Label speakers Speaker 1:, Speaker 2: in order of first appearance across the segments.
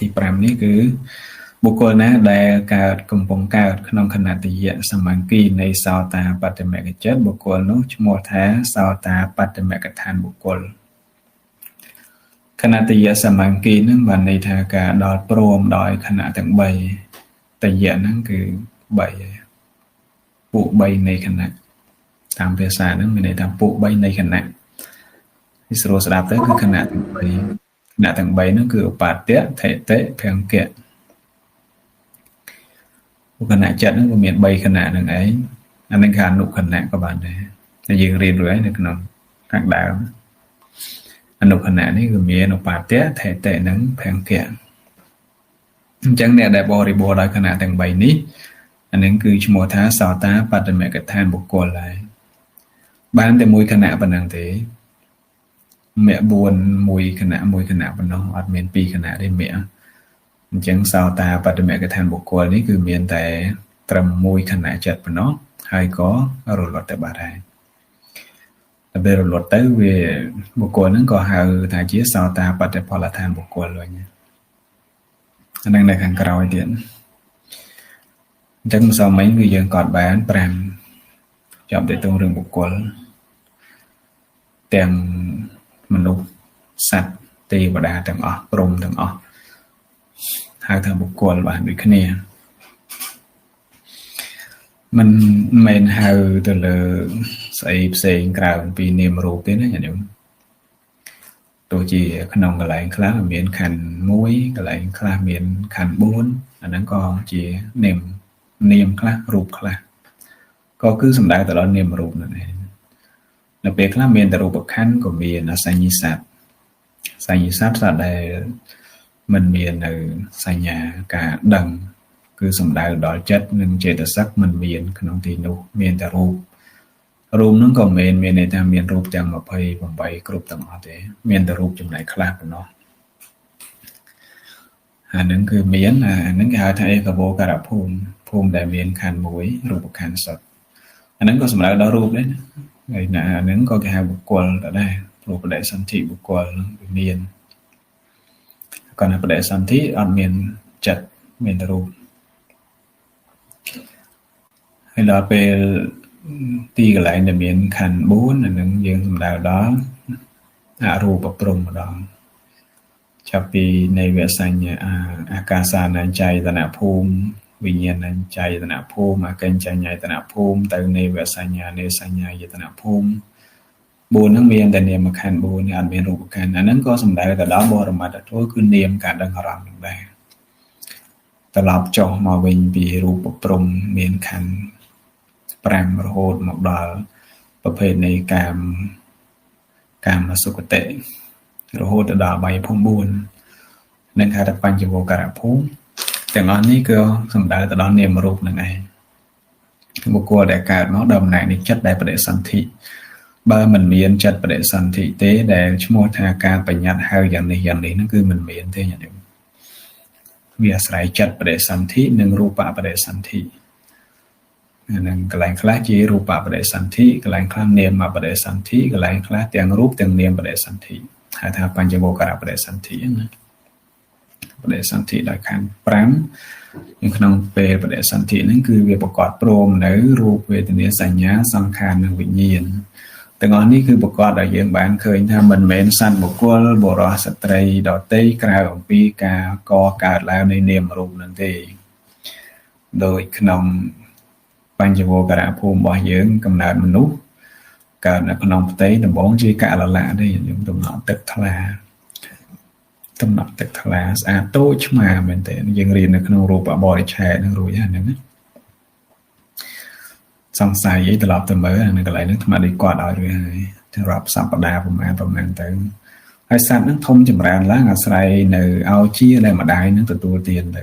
Speaker 1: ទី5នេះគឺបុគ្គលណាដែលកើតកំពុងកើតក្នុងខណតិយសមាង្គីនៃសោតាបត្តមគ្គចិត្តបុគ្គលនោះឈ្មោះថាសោតាបត្តមគ្គដ្ឋានបុគ្គលខណតិយសមាង្គីនឹងបានន័យថាការដល់ព្រមដោយខណៈទាំង3តយៈហ្នឹងគឺ3ពួក3នៃខណៈតាមភាសាហ្នឹងមានន័យថាពួក3នៃខណៈនេះស្រួលស្ដាប់ទៅគឺខណៈទាំង3ខណៈទាំង3ហ្នឹងគឺឧបាតៈថេតិភង្គៈខណៈចិត្តហ្នឹងវាមាន3ខណៈហ្នឹងឯងអានឹងគេអនុខណៈក៏បានដែរតែយើងរៀនរួចហើយនៅក្នុងខាងដើមអនុខណៈនេះគឺមានឧបាតៈថេតិនិងភង្គៈអញ្ចឹងអ្នកដែលបរិបូរដោយខណៈទាំង3នេះអានឹងគឺឈ្មោះថាសោតាបត្តមគ្គដ្ឋានបុគ្គលហើយបានតែមួយខណៈប៉ុណ្ណឹងទេមគ្គ4មួយខណៈមួយខណៈប៉ុណ្ណោះអត់មានពីរខណៈទេមគ្គអញ្ចឹងសោតាបត្តមគ្គដ្ឋានបុគ្គលនេះគឺមានតែត្រឹមមួយខណៈចិត្តប៉ុណ្ណោះហើយក៏រលត់ទៅបាត់ហើយតែពេលរលត់ទៅវាបុគ្គលហ្នឹងក៏ហៅថាជាសោតាបត្តផលដ្ឋានបុគ្គលវិញអាហ្នឹងនៅខាងក្រោយទៀតអញ្ចឹងម្សិលមិញគឺយើងកត់បាន5ចាប់ទៅតងរឿងបុគ្គលទាំងមនុស្សសត្វទេវតាទាំងអស់ព្រហ្មទាំងអស់ហៅថាបុគ្គលបានដូចគ្នាមិនមែនហៅទៅលើស្អីផ្សេងក្រៅពីនាមរូបទេណាញាតិញោមទោះជាក្នុងកន្លែងខ្លះមានខណ្ឌ1កន្លែងខ្លះមានខណ្ឌ4អាហ្នឹងក៏ជានាមនាមខ្លះរូបខ្លះក៏គឺសំដៅទៅដល់នាមរូបนั่นឯងនៅពេលខ្លះមានតែរូបខណ្ឌក៏មានអសញ្ញសត្វសញ្ញសត្វសត្វដែលមិនមាននៅសញ្ញាការដឹងគឺសំដៅដល់ចិត្តនិងចេតសិកមិនមានក្នុងទីនោះមានតែរូបរូបហ្នឹងក៏មិនមានន័យថាមានរូបទាំង28គ្រប់ទាំងអស់ទេមានតែរូបចំណែកខ្លះប៉ុណ្ណោះអាហ្នឹងគឺមានអាហ្នឹងគេហៅថាឯកវោករភូមិភូមិដែលមានខណ្ឌមួយរូបខណ្ឌសុទ្ធអាហ្នឹងក៏សំដៅដល់រូបដែរណាហើយណាអាហ្នឹងក៏គេហៅបុគ្គលដែរព្រោះបដិសន្ធិបុគ្គលហ្នឹងវាមានគាត់ថាបដិសន្ធិអត់មានចិត្តមានតែរូបហើយដល់ពេលទីកន្លែងដែលមានខណ្ឌ4អានឹងយើងសំដៅដល់អរូបព្រហ្មម្ដងចាប់ពីនៃវសញ្ញាអាកាសានញ្ចយតនភូមិវិញ្ញាណញ្ចយតនភូមិអកិញ្ចញ្ញយតនភូមិទៅនៃវសញ្ញានៃសញ្ញាយតនភូមិ4ហ្នឹងមានតែនាមខណ្ឌ4នេះអត់មានរូបខណ្ឌអាហ្នឹងក៏សំដៅទៅដល់បរមត្តធម៌គឺនាមការដឹងអារម្មណ៍នឹងដែរត្រឡប់ចុះមកវិញពីរូបព្រហ្មមានខណ្ឌ5រហូតមកដល់ប្រភេទនៃកាមកាមសុគតិរហូតទៅដល់បាយភូមិ4នឹងហៅថាបញ្ចវករភូមិទាំងអស់នេះគឺសំដៅទៅដល់នាមរូបនឹងឯងបុគ្គលដែលកើតមកដល់អំណាចនៃចិត្តដែលបដិសន្ធិបើមិនមានចិត្តបដិសន្ធិទេដែលឈ្មោះថាការបញ្ញត្តិហៅយ៉ាងនេះយ៉ាងនេះហ្នឹងគឺមិនមានទេញាតិញោមវាអាស្រ័យចិត្តបដិសន្ធិនិងរូបបដិសន្ធិនឹងកន្លែងខ្លះជារូបបដិសន្ធិកន្លែងខ្លះនាមបដិសន្ធិកន្លែងខ្លះទាំងរូបទាំងនាមបដិសន្ធិហៅថាបញ្ចវករបដិសន្ធិណាបដិសន្ធិដោយខណ្ឌ5នៅក្នុងពេលបដិសន្ធិហ្នឹងគឺវាប្រកបព្រមនៅរូបវេទនាសញ្ញាសង្ខារនិងវិញ្ញាណទាំងអស់នេះគឺប្រកបដោយយើងបានឃើញថាមិនមែនសត្វបុគ្គលបុរសស្ត្រីដទៃក្រៅអំពីការកកើតឡើងនៃនាមរូបនឹងទេដោយក្នុងបញ្ចវករភូមិរបស់យើងកំណើតមនុស្សកើតនៅក្នុងផ្ទៃដំបងជាកលលៈទេយើងតំណក់ទឹកថ្លាតំណក់ទឹកថ្លាស្អាតតូចឆ្មាមែនតើយើងរៀននៅក្នុងរូបបរិឆេទនឹងរួចហ្នឹងណាសង្ស័យអីត្រឡប់ទៅមើលនៅកន្លែងហ្នឹងអាត្មាដូចគាត់ឲ្យរួចហើយរាប់សប្តាហ៍ប្រហែលទៅហើយសត្វហ្នឹងធំចម្រើនឡើងអាស្រ័យនៅឲ្យជាដែលម្ដាយហ្នឹងទទួលទានទៅ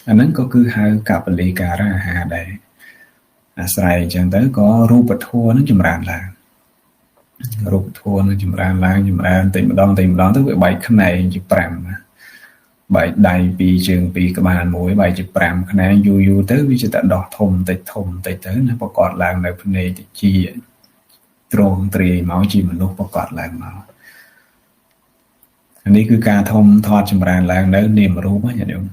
Speaker 1: អាហ្នឹងក៏គឺហៅកបលីការអាហារដែរអាស្រ័យអញ្ចឹងទៅក៏រូបធម៌នឹងចម្រើនឡើងរូបធម៌នឹងចម្រើនឡើងចម្រើនតិចម្ដងតិចម្ដងទៅវាបែកខ្នែងជា5បែកដៃពីរជើងពីរក្បាលមួយបែកជា5ខ្នែងយូរយូរទៅវាជាតែដោះធំតិចធំតិចទៅណាប្រកបឡើងនៅភ្នែកតិចត្រងទ្រាយមកជាមនុស្សប្រកបឡើងមក នេះគឺការធំធាត់ចម្រើនឡើងនៅនាមរូបណាញាតិញោម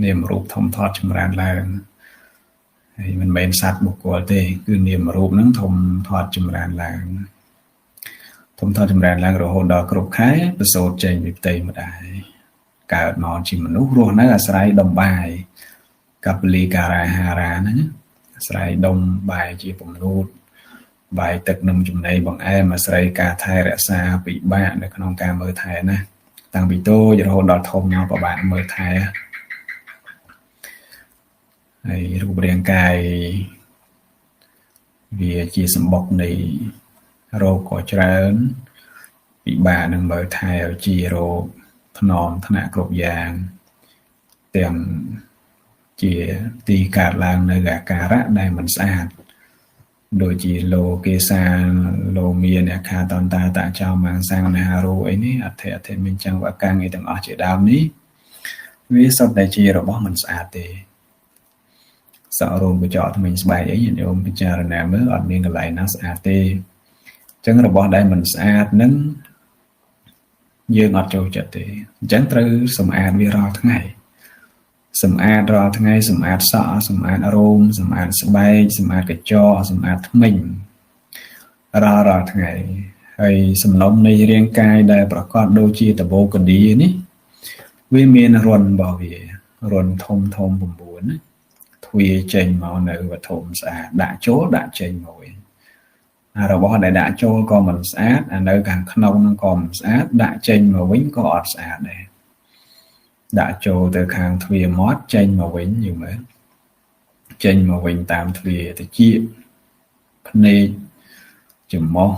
Speaker 1: នាមរូបធំធាត់ចម្រើនឡើងហើយមិនមែនសត្វបុគ្គលទេគឺនាមរូបហ្នឹងធំធាត់ចម្រើនឡើងធំធាត់ចម្រើនឡើងរហូតដល់គ្រប់ខែប្រសូតចេញពីផ្ទៃម្ដាយកើតមកជាមនុស្សរស់នៅអាស្រ័យដុំបាយកបលីការាហារាហ្នឹងអាស្រ័យដុំបាយជាពំនូតបាយទឹកនំចំណីបង្អែមអាស្រ័យការថែរក្សាពិបាកនៅក្នុងការមើលថែណាតាំងពីតូចរហូតដល់ធំមកពិបាកមើលថែហើយរូបរាងកាយវាជាសម្បុកនៃរោគក៏ច្រើនពិបាកនឹងមើលថែឲ្យជារោគថ្នមថ្នាក់គ្រប់យ៉ាងទាំងជាទីកើតឡើងនៅអាការៈដែលមិនស្អាតដូចជាលោគេសាលោមានអាខាតន្តាតចោមាំងសាំងណារោអីនេះអធិអធិមានចង្វកាំងអីទាំងអស់ជាដើមនេះវាសុទ្ធតែជារបស់មិនស្អាតទេសក់រោមកញ្ចក់ថ្មិញស្បែកអីញាតិញោមពិចារណាមើលអត់មានកន្លែងណាស្អាតទេអញ្ចឹងរបស់ដែលមិនស្អាតនឹងយើងអត់ចូលចិត្តទេអញ្ចឹងត្រូវសម្អាតវារាល់ថ្ងៃសម្អាតរាល់ថ្ងៃសម្អាតសក់សម្អាតរោមសម្អាតស្បែកសម្អាតកញ្ចក់សម្អាតធ្មេញរាល់ថ្ងៃហើយសំណុំនៃរាងកាយដែលប្រកបដូចជាតបោកឌីនេះវាមានរន្ធរបស់វារន្ធធំធំ9ណាទ្វាចេញមកនៅវត្ថុស្អាតដាក់ចូលដាក់ចេញមកវិញអារបស់ដែលដាក់ចូលក៏មិនស្អាតអានៅខាងក្នុងនឹងក៏មិនស្អាតដាក់ចេញមកវិញក៏អត់ស្អាតដែរដាក់ចូលទៅខាងទ្វារមាត់ចេញមកវិញយល់មើលចេញមកវិញតាមទ្វារត្រចៀកភ្នែកច្រមុះ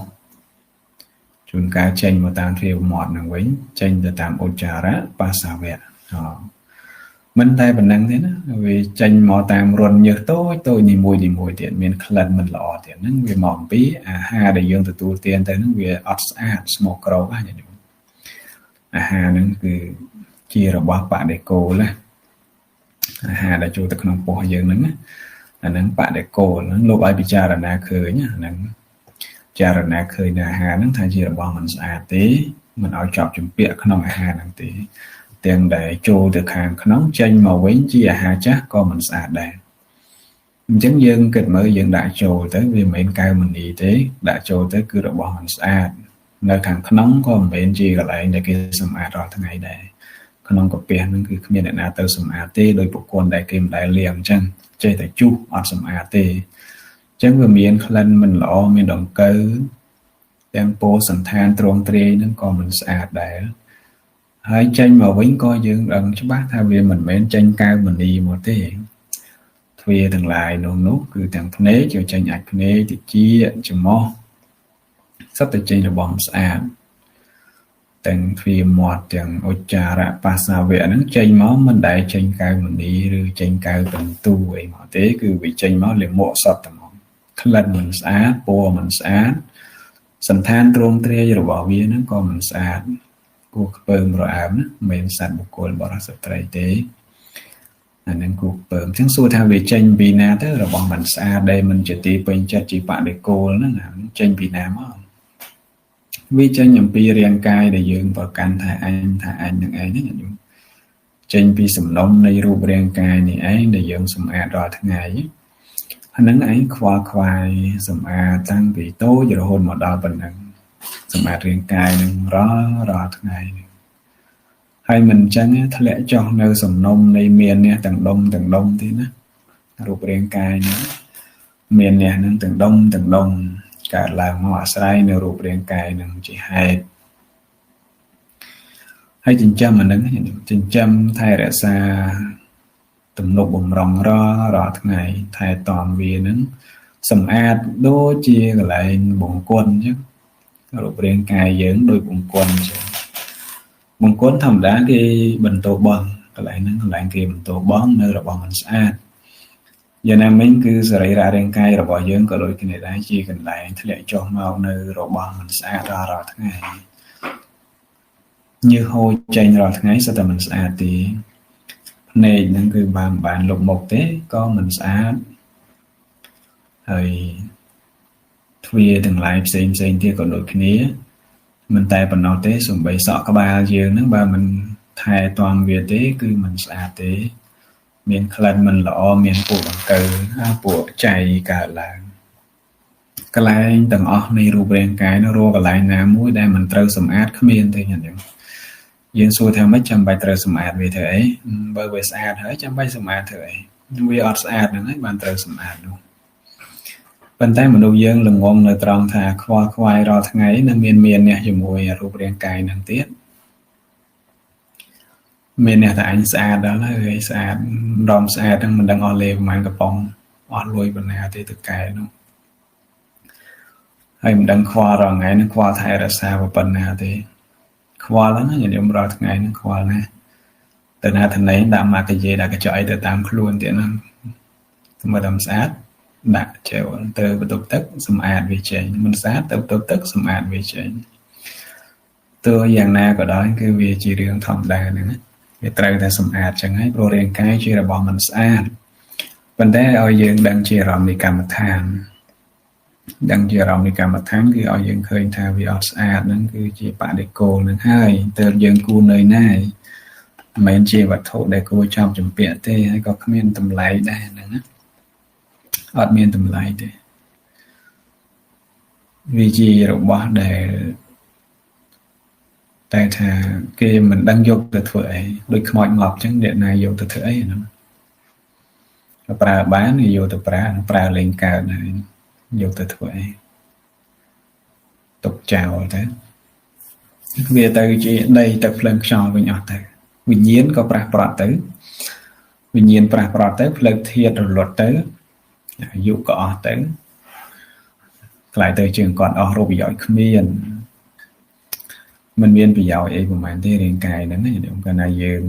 Speaker 1: ជួនកាលចេញមកតាមទ្វារមាត់នឹងវិញចេញទៅតាមឧច្ចារៈបាសាវៈមិនតែប៉ុណ្្នឹងទេណាវាចេញមកតាមរន្ធញើសតូចតូចនីមួយនីមួយទៀតមានក្លិនមិនល្អទៀតហ្នឹងវាមកអំពីអាហារដែលយើងទទួលទានទៅហ្នឹងវាអត់ស្អាតស្មោកគ្រោកណាញាតិញោមអាហារហ្នឹងគឺជារបស់បដិគោលណាអាហារដែលចូលទៅក្នុងពោះយើងហ្នឹងណាអាហ្នឹងបដិគោលហ្នឹងលោកឲ្យពិចារណាឃើញណាហ្នឹងពិចារណាឃើញនៅអាហារហ្នឹងថាជារបស់មិនស្អាតទេមិនឲ្យជាប់ជំពាក់ក្នុងអាហារហ្នឹងទេទាំងដែលចូលទៅខាងក្នុងចេញមកវិញជាអាហារចាស់ក៏មិនស្អាតដែរអញ្ចឹងយើងគិតមើលយើងដាក់ចូលទៅវាមិនមែនកែវមณีទេដាក់ចូលទៅគឺរបស់មិនស្អាតនៅខាងក្នុងក៏មិនមែនជាកន្លែងដែលគេសម្អាតរាល់ថ្ងៃដែរក្នុងកាពះហ្នឹងគឺគ្មានអ្នកណាទៅសម្អាតទេដោយបុគ្គលដែលគេមិនដែលលាងអញ្ចឹងចេះតែជុះអត់សម្អាតទេអញ្ចឹងវាមានក្លិនមិនល្អមានដង្កូវទាំងពោសន្តានទ្រង់ទ្រាយហ្នឹងក៏មិនស្អាតដែរហើយចេញមកវិញក៏យើងដឹងច្បាស់ថាវាមិនមែនចេញកែវមณีមកទេទ្វារទាំងឡាយនោះគឺទាំងភ្នែកក៏ចេញអាចភ្នែកតិចច្រមុះសុទ្ធតែចេញរបស់ស្អាតទាំងទ្វារមាត់ទាំងឧច្ចារៈបាសាវៈហ្នឹងចេញមកមិនដែលចេញកែវមณีឬចេញកែវបន្ទូអីមកទេគឺវាចេញមកលាមកសុទ្ធតែមកក្លិនមិនស្អាតពណ៌មិនស្អាតសន្តានទ្រង់ទ្រាយរបស់វាហ្នឹងក៏មិនស្អាតគួរខ្ពើមរអើមណាមិនមែនសត្វបុគ្គលបរិសុទ្ធត្រីទេអានឹងគួរខ្ពើមអញ្ចឹងសួរថាវាចេញពីណាទៅរបស់មិនស្អាតដែលមិនជាទីពេញចិត្តជាបដិគោលហ្នឹងចេញពីណាមកវាចេញអំពីរាងកាយដែលយើងប្រកាន់ថាអញនឹងឯងហ្នឹងញាតិញោមចេញពីសំណុំនៃរូបរាងកាយនេះឯងដែលយើងសម្អាតរាល់ថ្ងៃអាហ្នឹងឯងខ្វល់ខ្វាយសម្អាតតាំងពីតូចរហូតមកដល់ប៉ុណ្ណឹងសម្អាតរាងកាយនឹងរាល់ថ្ងៃនេះហើយមិនអញ្ចឹងធ្លាក់ចុះនៅសំណុំនៃមាននេះទាំងដុំទាំងដុំទេណារូបរាងកាយនេះមាននេះនឹងទាំងដុំទាំងដុំកើតឡើងមកអាស្រ័យនៅរូបរាងកាយនឹងជាហេតុហើយចិញ្ចឹមអានឹងចិញ្ចឹមថែរក្សាទំនប់បំរុងរាល់ថ្ងៃថែទាំវានឹងសម្អាតដូចជាកន្លែងបង្គន់អញ្ចឹងរូបរាងកាយយើងដូចបង្គន់អញ្ចឹងបង្គន់ធម្មតាគេបន្ទោបង់កន្លែងហ្នឹងកន្លែងគេបន្ទោបង់នៅរបស់មិនស្អាតយ៉ាងណាមិញគឺសរីរាង្គកាយរបស់យើងក៏ដូចគ្នាដែរជាកន្លែងធ្លាក់ចុះមកនៅរបស់មិនស្អាតរាល់ថ្ងៃញើសហូរចេញរាល់ថ្ងៃសុទ្ធតែមិនស្អាតទេភ្នែកហ្នឹងគឺបានលុបមុខទេក៏មិនស្អាតហើយទ្វារទាំងឡាយផ្សេងផ្សេងទៀតក៏ដូចគ្នា មិនតែប៉ុណ្ណោះទេសំបីសក់ក្បាលយើងហ្នឹងបើមិនថែទាំវាទេគឺមិនស្អាតទេមានក្លិនមិនល្អមានពួកដង្កូវពួកចៃកើតឡើងកន្លែងទាំងអស់នៃរូបរាងកាយនោះរាល់កន្លែងណាមួយដែលមិនត្រូវសម្អាតគ្មានទេញាតិញោមយើងសួរថាម៉េចចាំបាច់ត្រូវសម្អាតវាធ្វើអីបើវាស្អាតហើយចាំបាច់សម្អាតធ្វើអីវាអត់ស្អាតហ្នឹងហើយបានត្រូវសម្អាតនោះប៉ុន្តែមនុស្សយើងល្ងងនៅត្រង់ថាខ្វល់ខ្វាយរាល់ថ្ងៃនឹងមានអ្នកជាមួយរូបរាងកាយហ្នឹងទៀតមានអ្នកតែអញស្អាតដល់ហើយស្អាតរំស្អាតហ្នឹងមិនដឹងអស់លេប្រហែលកំប៉ុងអស់លុយប៉ុណ្ណាទេទៅកែនោះហើយមិនដឹងខ្វល់រាល់ថ្ងៃហ្នឹងខ្វល់ថែរក្សាប៉ុណ្ណាទេខ្វល់ហ្នឹងញាតិញោមរាល់ថ្ងៃហ្នឹងខ្វល់ណាស់ទៅណាថ្នៃដាក់ម៉ាកាយេដាក់កញ្ចក់អីទៅតាមខ្លួនទៀតហ្នឹងមើលតាមស្អាតដាក់ចូលទៅបន្ទប់ទឹកសម្អាតវាចេញមិនស្អាតទៅបន្ទប់ទឹកសម្អាតវាចេញទោះយ៉ាងណាក៏ដោយគឺវាជារឿងធម្មតាហ្នឹងណាវាត្រូវតែសម្អាតចឹងហើយព្រោះរាងកាយជារបស់មិនស្អាតប៉ុន្តែឲ្យយើងដឹងជាអារម្មណ៍នៃកម្មដ្ឋានដឹងជាអារម្មណ៍នៃកម្មដ្ឋានគឺឲ្យយើងឃើញថាវាអត់ស្អាតហ្នឹងគឺជាបដិគោលហ្នឹងហើយទើបយើងគួរនៅណាយមិនមែនជាវត្ថុដែលគួរចាប់ជំពាក់ទេហើយក៏គ្មានតម្លៃដែរហ្នឹងណាអត់មានតម្លៃទេវាជារបស់ដែលតែថាគេមិនដឹងយកទៅធ្វើអីដូចខ្មោចងាប់ចឹងអ្នកណាយកទៅធ្វើអីហ្នឹងប្រើបានគេយកទៅប្រើប្រើលេងកើតហើយយកទៅធ្វើអីទុកចោលទៅវាទៅជាដីទឹកភ្លើងខ្យល់វិញអស់ទៅវិញ្ញាណក៏ប្រះប្រត់ទៅវិញ្ញាណប្រះប្រត់ទៅផ្លូវធាតុរលត់ទៅអាយុក៏អស់ទៅក្លាយទៅជាគាត់អស់រូបប្រយោជន៍គ្មានមិនមានប្រយោជន៍អីប្រហែលទេរាងកាយហ្នឹងណាខ្ញុំកាលណាយើង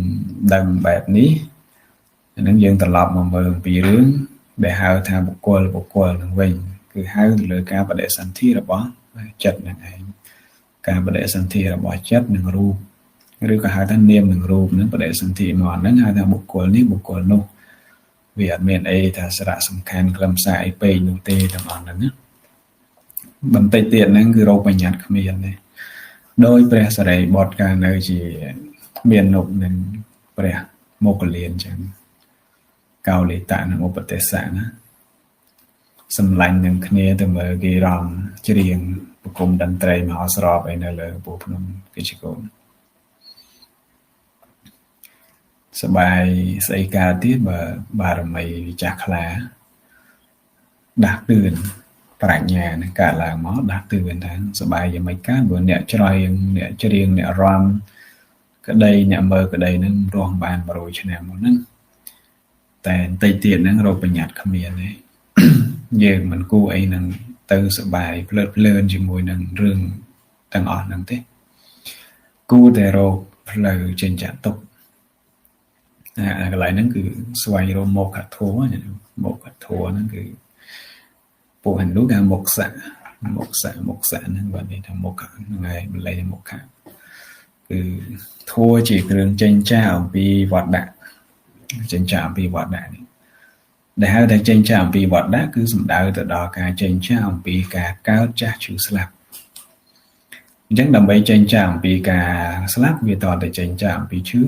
Speaker 1: ដឹងបែបនេះហ្នឹងយើងត្រឡប់មកមើលអំពីរឿងដែលហៅថាបុគ្គលហ្នឹងវិញគឺហៅទៅលើការបដិសន្ធិរបស់ចិត្តហ្នឹងឯងការបដិសន្ធិរបស់ចិត្តនិងរូបឬក៏ហៅថានាមនិងរូបហ្នឹងបដិសន្ធិមកហ្នឹងហៅថាបុគ្គលនេះបុគ្គលនោះវាអត់មានអីថាសារៈសំខាន់ខ្លឹមសារអីពេកនោះទេទាំងអស់ហ្នឹងណាបន្តិចទៀតហ្នឹងគឺរោគបញ្ញត្តិគ្មានទេដោយព្រះសិរីបុត្រកាលនៅជាមាននុនឹងព្រះមោគលានចឹងកោលិតៈនិងឧបទេសៈណាសម្លាញ់នឹងគ្នាទៅមើលគេរំច្រៀងប្រគំតន្ត្រីមហោស្រពអីនៅលើពូភ្នំគិជកូនសបាយស្អីកើតទៀតបើបារមីចាស់ខ្លាដាស់តឿនប្រាជ្ញានឹងកើតឡើងមកដាស់តឿនថាសបាយយ៉ាងម៉េចកើតបើអ្នកច្រៀងអ្នកច្រៀងអ្នករំក្តីអ្នកមើលក្តីនឹងរស់បាន100ឆ្នាំមុនហ្នឹងតែបន្តិចទៀតហ្នឹងរកបញ្ញត្តិគ្មានទេយើងមិនគួរអីនឹងទៅសបាយភ្លើតភ្លើនជាមួយនឹងរឿងទាំងអស់ហ្នឹងទេគួរតែរកផ្លូវចេញចាក់ទុកអាកន្លែងហ្នឹងគឺស្វែងរកមោក្ខធម៌មោក្ខធម៌ហ្នឹងគឺពួកហិណ្ឌូគេមោក្សៈមោក្សៈមោក្សៈហ្នឹងបាទនេះថាមោក្ខហ្នឹងហើយបាលីមោក្ខៈគឺធម៌ជាគ្រឿងចេញចាកអំពីវត្តដាក់ចេញចាកអំពីវត្តដាក់នេះដែលហៅថាចេញចាកអំពីវត្តដាក់គឺសំដៅទៅដល់ការចេញចាកអំពីការកើតចាស់ឈឺស្លាប់អញ្ចឹងដើម្បីចេញចាកអំពីការស្លាប់វាតតែចេញចាកអំពីឈឺ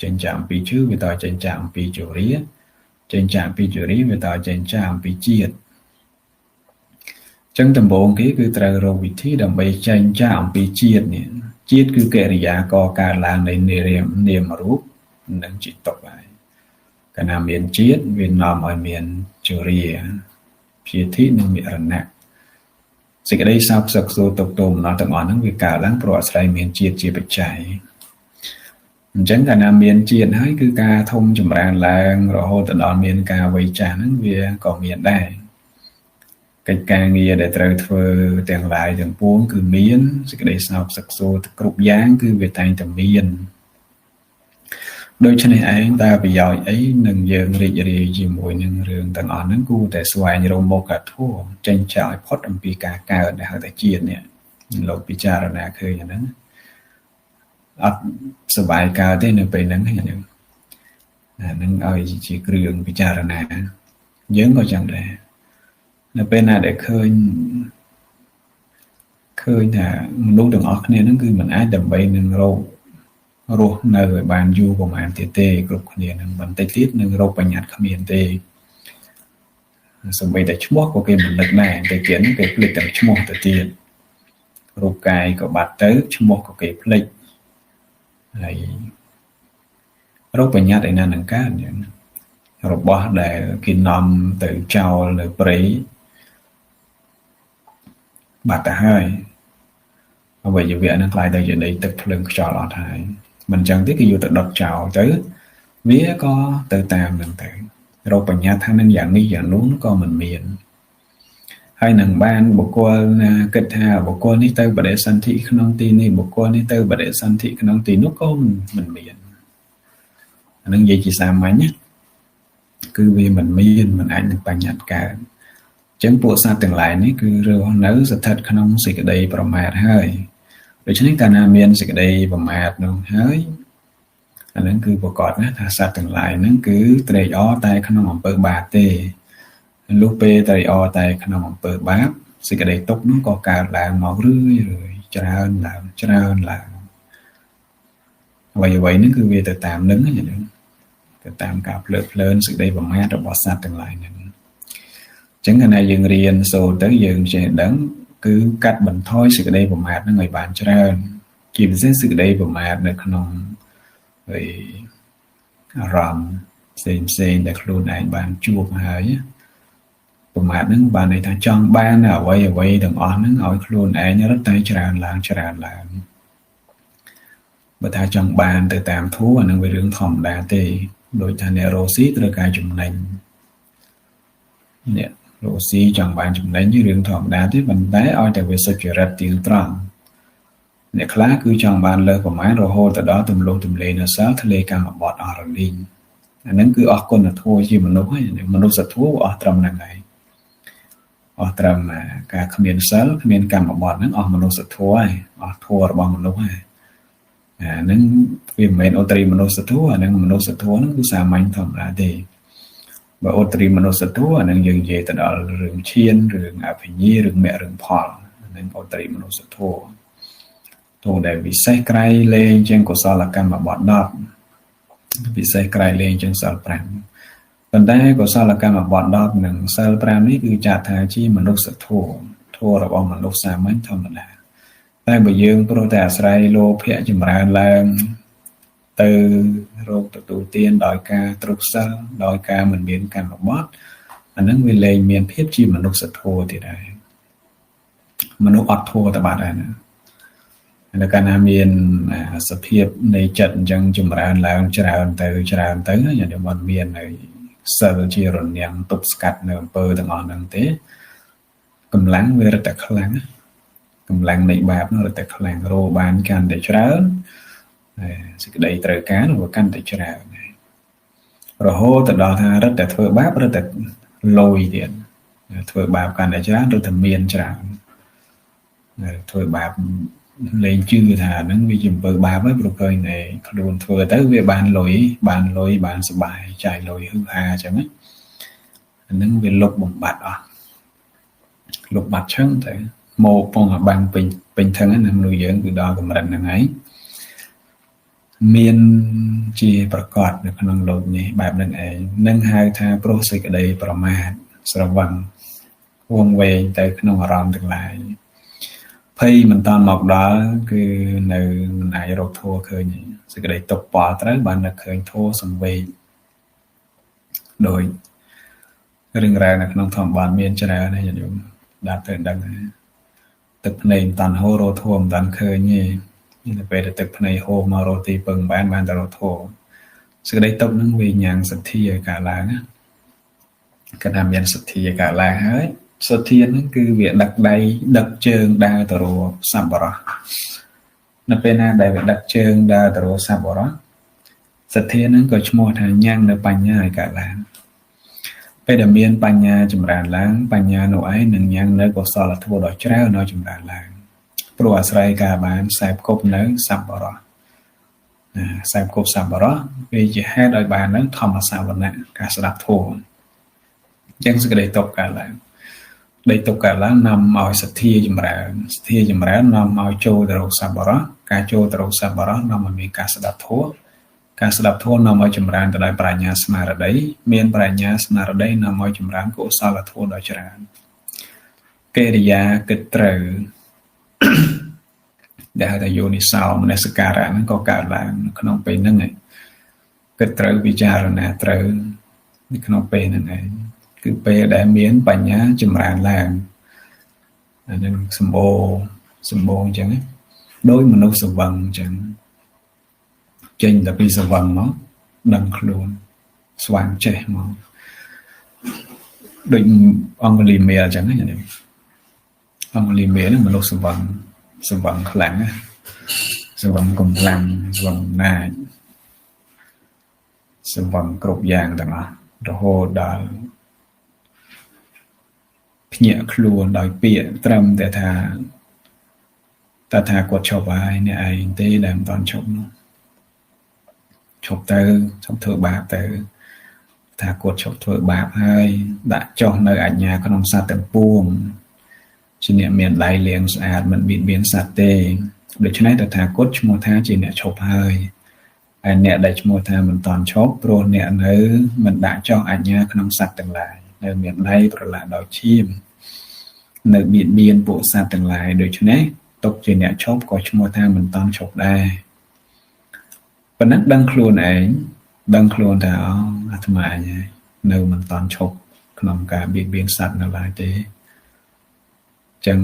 Speaker 1: ចេញចាកអំពីឈឺវាតចេញចាកអំពីជរាចេញចាកអំពីជរាវាតចេញចាកអំពីជាតិចឹងដំបូងគេគឺត្រូវរកវិធីដើម្បីចេញចាកអំពីជាតិនេះជាតិគឺកិរិយាកកើតឡើងនៃនាមរូបនិងจิตតុហើយកាលណាមានជាតិវានាំឲ្យមានជរាព្យាធិនិងមរណៈសេចក្តីសោកសឹកសួរទុក្ខទោមនស្សទាំងអស់ហ្នឹងវាកើតឡើងព្រោះអាស្រ័យមានជាតិជាបច្ច័យអញ្ចឹងកាលណាមានជាតិហើយគឺការធំចម្រើនឡើងរហូតដល់មានការវ័យចាស់ហ្នឹងវាក៏មានដែរកិច្ចការងារដែលត្រូវធ្វើទាំងឡាយទាំងពួងគឺមានសេចក្តីសោកសឹកសួរគ្រប់យ៉ាងគឺវាតែងតែមានដូច្នេះឯងតើប្រយោជន៍អីនឹងយើងរីករាយជាមួយនឹងរឿងទាំងអស់ហ្នឹងគួរតែស្វែងរកមោក្ខធម៌ចេញចាកឲ្យផុតអំពីការកើតដែលហៅថាជាតិនេះលោកពិចារណាឃើញអាហ្នឹងអត់សប្បាយកើតទេនៅពេលហ្នឹងហ្នឹងអាហ្នឹងឲ្យជាគ្រឿងពិចារណាយើងក៏ចឹងដែរនៅពេលណាដែលឃើញ ឃើញថាមនុស្សទាំងអស់គ្នាហ្នឹងគឺមិនអាចដើម្បីនឹងរករស់នៅឲ្យបានយូរប្រហែលទៀតទេគ្រប់គ្នានឹងបន្តិចទៀតនឹងរកបញ្ញត្តិគ្មានទេសូម្បីតែឈ្មោះក៏គេមិននឹកដែរតែទៀតហ្នឹងគេភ្លេចទាំងឈ្មោះទៅទៀតរូបកាយក៏បាត់ទៅឈ្មោះក៏គេភ្លេចហើយរកបញ្ញត្តិឯណានឹងកើតយ៉ាងរបស់ដែលគេនាំទៅចោលនៅព្រៃបាត់ទៅហើយអវយវៈហ្នឹងក្លាយទៅជាដីទឹកភ្លើងខ្យល់អត់ហើយមិនចឹងទេគេយកទៅដុតចោលទៅវាក៏ទៅតាមហ្នឹងទៅរកបញ្ញត្តិថានឹងយ៉ាងនេះយ៉ាងនោះក៏មិនមានហើយនឹងបានបុគ្គលណាគិតថាបុគ្គលនេះទៅបដិសន្ធិក្នុងទីនេះបុគ្គលនេះទៅបដិសន្ធិក្នុងទីនោះក៏មិនមានអានឹងនិយាយជាសាមញ្ញណាគឺវាមិនមានមិនអាចនឹងបញ្ញត្តិកើតអញ្ចឹងពួកសត្វទាំងឡាយនេះគឺរស់នៅស្ថិតក្នុងសេចក្តីប្រមាទហើយដូច្នេះកាលណាមានសេចក្តីប្រមាទនោះហើយអានឹងគឺប្រកបណាស់ថាសត្វទាំងឡាយហ្នឹងគឺត្រេកអរតែក្នុងអំពើបាបទេលុះពេលត្រេកអរតែក្នុងអំពើបាបសេចក្តីទុក្ខនោះក៏កើតឡើងមករឿយរឿយច្រើនឡើងច្រើនឡើងអ្វីអ្វីហ្នឹងគឺវាទៅតាមនឹងហ្នឹងទៅតាមការភ្លើតភ្លើនសេចក្តីប្រមាទរបស់សត្វទាំងឡាយហ្នឹងអញ្ចឹងកាលណាយើងរៀនសូត្រទៅយើងចេះដឹងគឺកាត់បន្ថយសេចក្តីប្រមាទហ្នឹងឲ្យបានច្រើនជាពិសេសសេចក្តីប្រមាទនៅក្នុងហើយអារម្មណ៍ផ្សេងផ្សេងដែលខ្លួនឯងបានជួបហើយប្រមាទហ្នឹងបានន័យថាចង់បានអ្វីអ្វីទាំងអស់ហ្នឹងឲ្យខ្លួនឯងរត់តែច្រើនឡើងច្រើនឡើងបើថាចង់បានទៅតាមធัวអានឹងវារឿងធម្មតាទេដោយថាអ្នករស់ស៊ីត្រូវការចំណេញអ្នករស់ស៊ីចង់បានចំណេញរឿងធម្មតាទេប៉ុន្តែឲ្យតែវាសុចរិតទៀងត្រង់អ្នកខ្លះគឺចង់បានលើសប្រមាណរហូតទៅដល់ទម្លុះទម្លាយនៅសិលធ្លេកម្មបត្តិអស់រលីងអាហ្នឹងគឺអស់គុណធម៌ជាមនុស្សហើយមនុស្សធម៌អស់ត្រឹមហ្នឹងហើយអស់ត្រឹមការគ្មានសិលគ្មានកម្មបត្តិហ្នឹងអស់មនុស្សធម៌ហើយអស់ធម៌របស់មនុស្សហើយអាហ្នឹងវាមិនមែនឧត្តរីមនុស្សធម៌អាហ្នឹងមនុស្សធម៌ហ្នឹងគឺសាមញ្ញធម្មតាទេបើឧត្តរីមនុស្សធម៌អាហ្នឹងយើងនិយាយទៅដល់រឿងឈានរឿងអភិញ្ញារឿងមគ្គរឿងផលហ្នឹងឧត្តរីមនុស្សធម៌ធម៌ដែលពិសេសក្រៃលែងជាងកុសលកម្មបត្តិ10ពិសេសក្រៃលែងជាងសិល5ប៉ុន្តែកុសលកម្មបត្តិ10និងសិល5នេះគឺចាត់ថាជាមនុស្សធម៌ធម៌របស់មនុស្សសាមញ្ញធម្មតាតែបើយើងព្រោះតែអាស្រ័យលោភៈចម្រើនឡើងទៅរោគទទួលទានដោយការទ្រុសិលដោយការមិនមានកម្មបត្តិអានឹងវាលែងមានភាពជាមនុស្សធម៌ទៀតហើយមនុស្សអត់ធម៌ទៅបាត់ហើយណានៅកាលណាមានសភាពនៃចិត្តអញ្ចឹងចម្រើនឡើងច្រើនទៅច្រើនទៅយ៉ាងមិនមាននៅសិលជារនាំងទប់ស្កាត់នៅអំពើទាំងអស់ហ្នឹងទេកម្លាំងវារឹតតែខ្លាំងកម្លាំងនៃបាបនោះរឹតតែខ្លាំងរោបានកាន់តែច្រើនសេចក្តីត្រូវការនោះវាកាន់តែច្រើនរហូតទៅដល់ថារឹតតែធ្វើបាបរឹតតែលយទៀតធ្វើបាបកាន់តែច្រើនរឹតតែមានច្រើនធ្វើបាបលែងជឿថាហ្នឹងវាជាអំពើបាបហើយព្រោះឃើញតែខ្លួនធ្វើទៅវាបានលុយបានលុយបានសុបាយចាយលុយហឺហាអញ្ចឹងអាហ្នឹងវាលុបបំបត្តិអស់លុបបាត់ឆឹងទៅមកពងអាបាំងពេញពេញថឹងណាមនុស្សយើងគឺដល់កម្រិតហ្នឹងហើយមានជាប្រកបនៅក្នុងលោកនេះបែបហ្នឹងឯងនឹងហៅថាប្រុសសេចក្តីប្រមាទស្រវឹងវងវែងទៅក្នុងអារម្មណ៍ទាំងឡាយភ័យមិនតាន់មកដល់គឺនៅមិនអាចរកធัวឃើញសេចក្តីទុកផលត្រូវបាននឹកឃើញធัวសង្វេគដោយរឿងរ៉ាវនៅក្នុងធម្មបានមានច្រើនណាស់ញាតិញោមដាក់ទៅដឹងទឹកភ្នែកមិនតាន់ហូររកធัวមិនតាន់ឃើញទេនៅពេលដែលទឹកភ្នែកហូរមករកទីពឹងបានបានតែរកធัวសេចក្តីទុកនឹងវាញ៉ាំងសទ្ធាឲ្យកើតឡើងណាកាលណាមានសទ្ធាកើតឡើងហើយសទ្ធាហ្នឹងគឺវាដឹកដៃដឹកជើងដើរទៅរកសប្បុរសនៅពេលណាដែលវាដឹកជើងដើរទៅរកសប្បុរសសទ្ធាហ្នឹងក៏ឈ្មោះថាញ៉ាំងនៅបញ្ញាឲ្យកើតឡើងពេលដែលមានបញ្ញាចម្រើនឡើងបញ្ញានោះឯងនឹងញ៉ាំងនៅកុសលធម៌ដ៏ច្រើនឲ្យចម្រើនឡើងព្រោះអាស្រ័យការបានខ្សែគប់នៅសប្បុរសណាខ្សែគប់សប្បុរសវាជាហេតុឲ្យបាននៅធម្មសាវណៈការស្ដាប់ធម៌អញ្ចឹងសេចក្តីទុកកើតឡើង ដីទុកកើតឡើងនាំឲ្យសទ្ធាចម្រើនសទ្ធាចម្រើននាំឲ្យចូលទៅរកសប្បុរសការចូលទៅរកសប្បុរសនាំឲ្យមានការស្ដាប់ធម៌ការស្ដាប់ធម៌នាំឲ្យចម្រើនទៅដោយប្រាជ្ញាស្មារតីមានប្រាជ្ញាស្មារតីនាំឲ្យចម្រើនកុសលធម៌ដ៏ច្រើនកិរិយាគិតត្រូវដែលហៅថាយោនិសោមនសិការៈហ្នឹងក៏កើតឡើងក្នុងពេលហ្នឹងឯងគិតត្រូវពិចារណាត្រូវនៅក្នុងពេលហ្នឹងឯងគឺពេលដែលមានបញ្ញាចម្រើនឡើងអានឹងសម្បូរអញ្ចឹងដោយមនុស្សសវឹងអញ្ចឹងចេញតែពីសវឹងមកដឹងខ្លួនស្វាងចេះមកដូចអង្គលីមេអញ្ចឹងណាអង្គលីមេហ្នឹងមនុស្សសវឹងសវឹងខ្លាំងណាសវឹងកម្លាំងសវឹងអំណាចសវឹងគ្រប់យ៉ាងទាំងអស់រហូតដល់ភ្ញាក់ខ្លួនដោយពាក្យត្រឹមតែថាតើថាគាត់ឈប់ហើយអ្នកឯងទេដែលមិនតាន់ឈប់នោះឈប់ទៅឈប់ធ្វើបាបទៅថាគាត់ឈប់ធ្វើបាបហើយដាក់ចុះនៅអញ្ញាក្នុងសត្វទាំងពួងជាអ្នកមានដៃលាងស្អាតមិនបៀតបៀនសត្វទេដូច្នេះតថាគតឈ្មោះថាជាអ្នកឈប់ហើយហើយអ្នកដែលឈ្មោះថាមិនតាន់ឈប់ព្រោះអ្នកនៅមិនដាក់ចុះអញ្ញាក្នុងសត្វទាំងឡាយនៅមានដៃប្រឡាក់ដោយឈាមនៅបៀតបៀនពួកសត្វទាំងឡាយដូច្នេះទុកជាអ្នកឈប់ក៏ឈ្មោះថាមិនតាន់ឈប់ដែរប៉ុណ្ណឹងដឹងខ្លួនឯងដឹងខ្លួនថាអូអាត្មាអញហើយនៅមិនតាន់ឈប់ក្នុងការបៀតបៀនសត្វនៅឡើយទេចឹង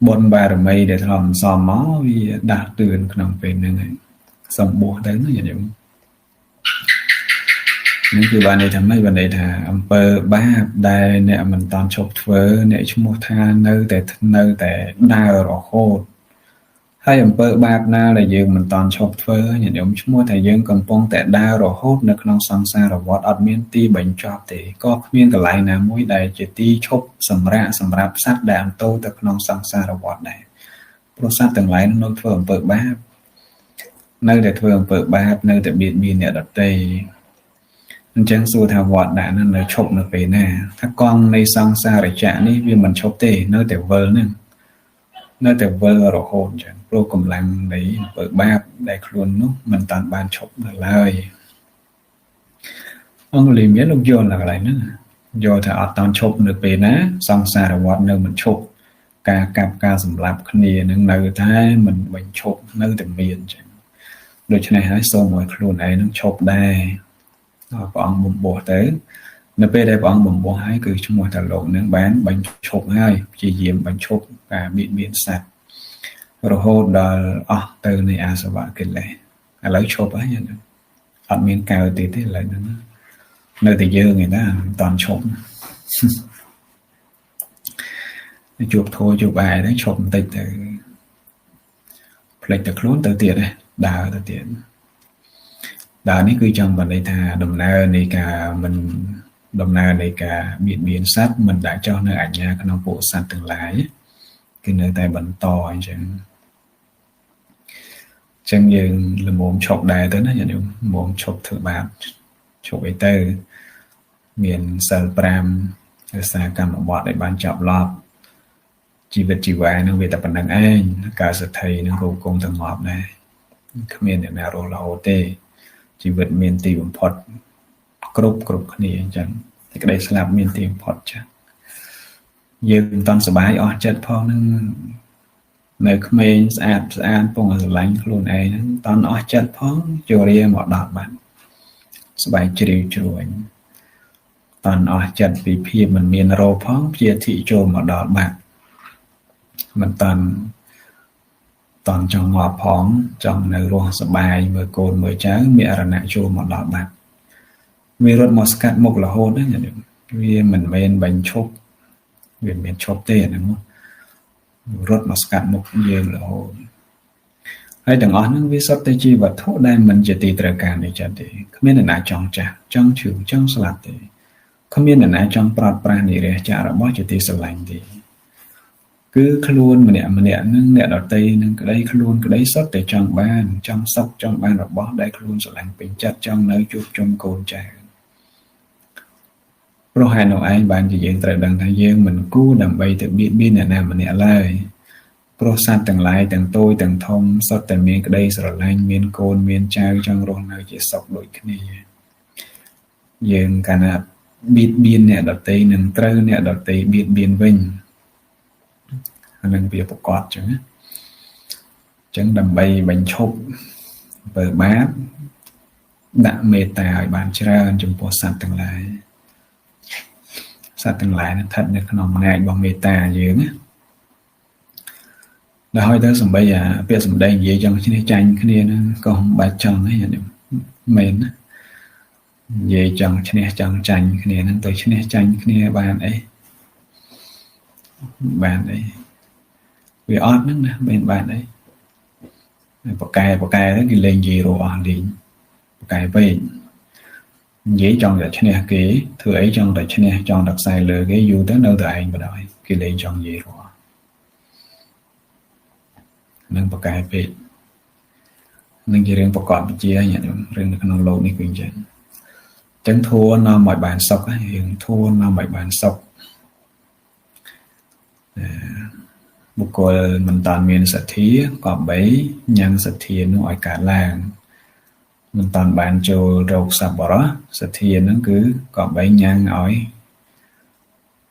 Speaker 1: បុណ្យបារមីដែលធ្លាប់សំមកវាដាស់តឿនក្នុងពេលហ្នឹងហើយសំបួសទៅណាញាតិញោមនេះគឺបានន័យថាម៉េចបានន័យថាអំពើបាបដែលអ្នកមិនតាន់ឈប់ធ្វើអ្នកឈ្មោះថានៅតែដើររហូតហើយអំពើបាបណាដែលយើងមិនតាន់ឈប់ធ្វើញាតិញោមឈ្មោះថាយើងកំពុងតែដើររហូតនៅក្នុងសង្សារវដ្តអត់មានទីបញ្ចប់ទេក៏គ្មានកន្លែងណាមួយដែលជាទីឈប់សម្រាកសម្រាប់សត្វដែលអន្តោទៅក្នុងសង្សារវដ្តដែរព្រោះសត្វទាំងឡាយនៅធ្វើអំពើបាបនៅតែធ្វើអំពើបាបនៅតែបៀតបៀនអ្នកដទៃអញ្ចឹងសួរថាវត្តដាក់នោះនៅឈប់នៅពេលណាថាកង់នៃសង្សារចក្រនេះវាមិនឈប់ទេនៅតែវិលហ្នឹងនៅតែវិលរហូតអញ្ចឹងព្រោះកម្លាំងនៃអំពើបាបដែលខ្លួននោះមិនតាន់បានឈប់នៅឡើយអង្គលីមានលោកយល់នៅកន្លែងហ្នឹងយល់ថាអត់តាន់ឈប់នៅពេលណាសង្សារវដ្តនៅមិនឈប់ការកាប់ការសម្លាប់គ្នានឹងនៅតែមិនបញ្ឈប់នៅតែមានអញ្ចឹងដូច្នេះហើយសូមឲ្យខ្លួនឯងនឹងឈប់ដែរព្រះអង្គបំពោះទៅនៅពេលដែលព្រះអង្គបំពោះហើយគឺឈ្មោះថាលោកនឹងបានបញ្ឈប់ហើយព្យាយាមបញ្ឈប់ការបៀតបៀនសត្វរហូតដល់អស់ទៅនៃអាសវៈកិលេសឥឡូវឈប់ហើយអត់មានកើតទៀតទេឥឡូវហ្នឹងនៅតែយើងឯណាមិនតាន់ឈប់ជួបធัวជួបអាយហ្នឹងឈប់បន្តិចទៅផ្លេចតែខ្លួនទៅទៀតដើរទៅទៀតដើរនេះគឺចង់បានន័យថាដំណើរនៃការមិនដំណើរនៃការបៀតបៀនសត្វមិនដាក់ចោះនៅអញ្ញាក្នុងពួកសត្វទាំងឡាយគឺនៅតែបន្តអញ្ចឹងយើងល្មមឈប់ដែរទៅណាញាតិញោមល្មមឈប់ធ្វើបាបឈប់អីទៅមានសិល5រក្សាកម្មបត្តិឲ្យបានចប់ឡប់ជីវិតជីវ៉ានឹងវាតែប៉ុណ្្នឹងឯងការសទ្ធិនឹងក៏គង់តែងាប់ដែរគ្មានអ្នកណារស់រហូតទេជីវិតមានទីបំផុតគ្រប់គ្នាអញ្ចឹងតែក្តីស្លាប់មានទីបំផុតចា៎យើងមិនតាន់សប្បាយអស់ចិត្តផងនឹងនៅក្មេងស្អាតស្អាតពងស្រឡាញ់ខ្លួនឯងហ្នឹងតាន់អស់ចិត្តផងជរាមកដល់បាត់ស្បែកជ្រាវជ្រួញតាន់អស់ចិត្តពីភាពមិនមានរោផងជាធិចូលមកដល់បាត់មិនតាន់ចង់ងាប់ផងចង់នៅរស់សប្បាយមើលកូនមើលចៅមានអរណៈចូលមកដល់បាត់វារត់មកស្កាត់មុខរហូតហ្នឹងវាមិនមែនបញ្ឈប់វាមិនឈប់ទេអាហ្នឹងរត់មកស្កាត់មុខយើងរហូតហើយទាំងអស់ហ្នឹងវាសុទ្ធតែជាវត្ថុដែលមិនជាទីត្រូវការនៃចិត្តទេគ្មានអ្នកណាចង់ចាស់ចង់ឈឺចង់ស្លាប់ទេគ្មានអ្នកណាចង់ប្រត់ប្រាស់និរះចាករបស់ជាទីស្រឡាញ់ទេគឺខ្លួនម្នាក់ម្នាក់នឹងអ្នកដតីនឹងក្តីខ្លួនក្តីសុទ្ធតែចង់បានចង់សុខចង់បានរបស់ដែលខ្លួនស្រឡាញ់ពេញចិត្តចង់នៅជួបជុំកូនចៅ ព្រោះហេតុនោះឯងបានជាយើងត្រូវដឹងថាយើងមិនគួរដើម្បីទៅបៀតបៀនអ្នកណាម្នាក់ឡើយព្រោះសត្វទាំងឡាយទាំងតូចទាំងធំសុទ្ធតែមានក្តីស្រឡាញ់មានកូនមានចៅចង់រស់នៅជាសុខដូចគ្នាយើងកាលណាបៀតបៀនអ្នកដទៃនឹងត្រូវអ្នកដទៃបៀតបៀនវិញអានឹងវាប្រកបចឹងណាចឹងដើម្បីបញ្ឈប់អំពើបាបដាក់មេត្តាឲ្យបានច្រើនចំពោះសត្វទាំងឡាយសត្វទាំងឡាយនឹងស្ថិតនៅក្នុងអំណាចរបស់មេត្តាយើងណាដល់ហើយទៅសំបីអាពាក្យសម្ដីនិយាយចង់ឈ្នះចាញ់គ្នាហ្នឹងក៏មិនបាច់ចង់ទេញាតិមែនណានិយាយចង់ឈ្នះចង់ចាញ់គ្នាហ្នឹងទៅឈ្នះចាញ់គ្នាបានអីបានអីវាអត់ហ្នឹងណាមិនបានអីបកែទៅគេលេងនិយាយរកអស់លេងបកែពេកនិយាយចង់តែឈ្នះគេធ្វើអីចង់តែឈ្នះចង់តែខ្សែលើគេយូរទៅនៅតែឯងបណ្ដោយគេលេងចង់និយាយរកនឹងបកែពេកនឹងជារឿងប្រកបវិជ្ជាញាតិញោមរឿងនៅក្នុងលោកនេះគឺអញ្ចឹងចឹងធัวនាំឲ្យបានសុខរឿងធัวនាំឲ្យបានសុខបុគ្គលមិនតាន់មានសទ្ធាក៏បីញ៉ាំងសទ្ធានោះឲ្យកើតឡើងមិនតាន់បានចូលរោគសប្បុរសសទ្ធាហ្នឹងគឺក៏បីញ៉ាំងឲ្យ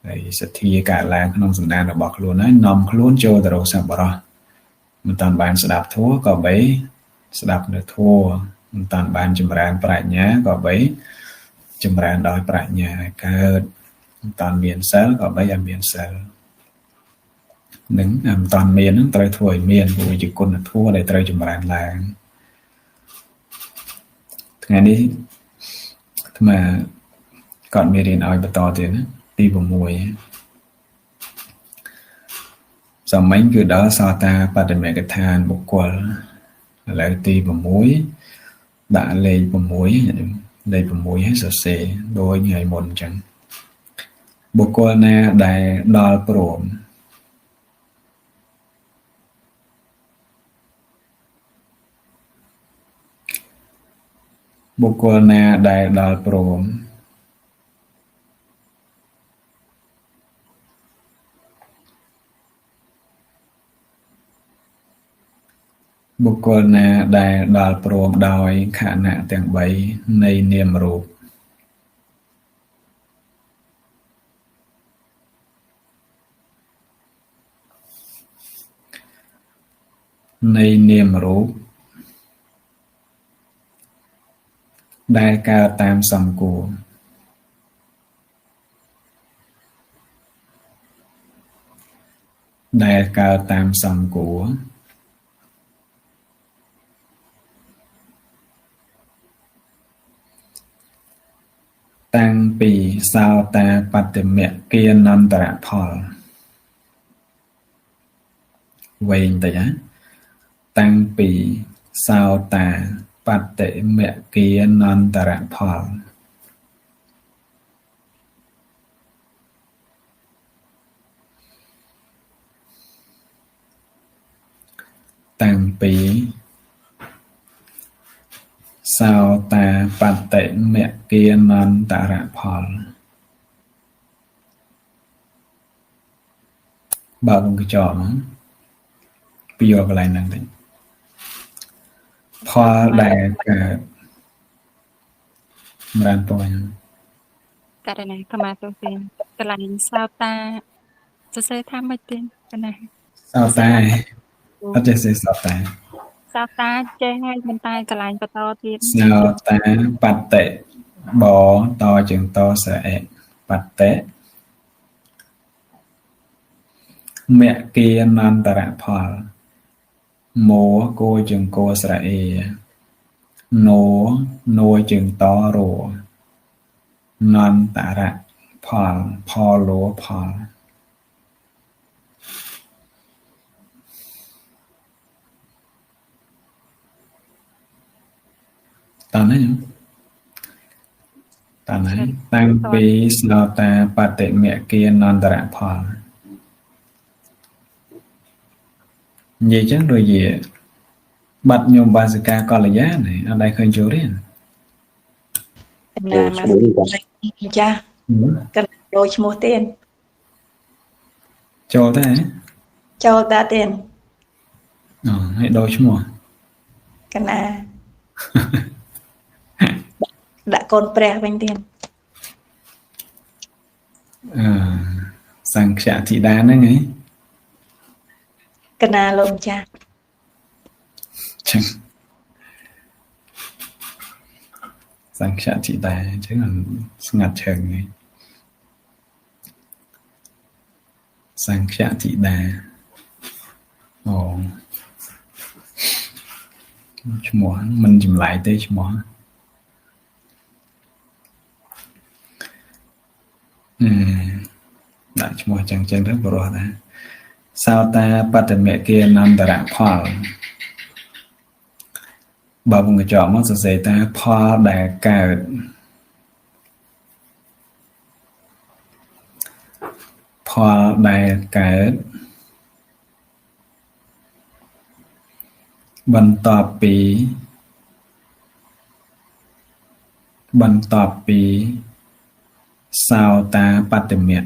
Speaker 1: ហើយសទ្ធាកើតឡើងក្នុងសន្តានរបស់ខ្លួនហើយនាំខ្លួនចូលទៅរោគសប្បុរសមិនតាន់បានស្ដាប់ធម៌ក៏បីស្ដាប់នៅធម៌មិនតាន់បានចម្រើនប្រាជ្ញាក៏បីចម្រើនដោយប្រាជ្ញាឲ្យកើតមិនតាន់មានសិលក៏បីឲ្យមានសិលនឹងមិនតាន់មាននឹងត្រូវធ្វើឲ្យមានព្រោះជាគុណធម៌ដែលត្រូវចម្រើនឡើងថ្ងៃនេះអាត្មាក៏មានរៀនឲ្យបន្តទៀតណាទី6សម័យគឺដល់សោតាបតិមគ្គដ្ឋានបុគ្គលឥឡូវទី6ដាក់លេខ6លេខ6ឲ្យសរសេរដូចថ្ងៃមុនអញ្ចឹងបុគ្គលណាដែលដល់ព្រមបុគ្គលណាដែលដល់ព្រមបុគ្គលណាដែលដល់ព្រមដោយខណៈទាំង3នៃនាមរូបនៃនាមរូបដែលកើតតាមសំគួរដែលកើតតាមសំគួរតាំងពីសោតាបតិមគ្គានន្តរផលវែងតិចណាតាំងពីសោតាបតិមគ្គានន្តរផលតាំងពីសោតាបតិមគ្គានន្តរផលបើកវងកញ្ចក់ហ្នឹងពីយកកន្លែងហ្នឹងតិចផលដែលកើតចម្រើនពរហ្នឹង
Speaker 2: ករណីខមាទោសទេកន្លែងសោតាសរសេរថាម៉េចទេកណា
Speaker 1: សោតាអត់ចេះសេសោតា
Speaker 2: សោតាចេះហើយមិនតែកន្លែងបន្តទៀត
Speaker 1: សោតាបតិបតជើងតស្រអិបតិមគ្គានន្តរផលមោគោជើងគោស្រអេណូណូជើងតរនន្តរផលផលលោផលតើណាតើណាតាំងពីសោតាបតិមគ្គានន្តរផលនិយាយចឹងដូចជាបាត់ញោមបាសិកាកល្យាណអត់ដែលឃើញចូលរៀន
Speaker 3: ចា កណ្ដូរឈ្មោះទៀត
Speaker 1: ចូលទេ
Speaker 3: ចូលតាទៀត
Speaker 1: អូហើយដូរឈ្មោះ
Speaker 3: កណាដាក់កូនព្រះវិញទៀត
Speaker 1: អឺសង្ឃធីតាហ្នឹងហី
Speaker 3: កណាលោកម្ចាស់
Speaker 1: ចឹងសង្ឃធីតាអញ្ចឹងស្ងាត់ឆឹងហីសង្ឃធីតាអូឈ្មោះមិនចម្លែកទេឈ្មោះអឺដាក់ឈ្មោះចឹងចឹងទៅបរោះដែរសោតាបត្តមគានន្តរផលបើវងកញ្ចក់មកសរសេរថាផលដែលកើតផលដែលកើតបន្ទាប់ពីបន្ទាប់ពីសោតាបត្តមៈ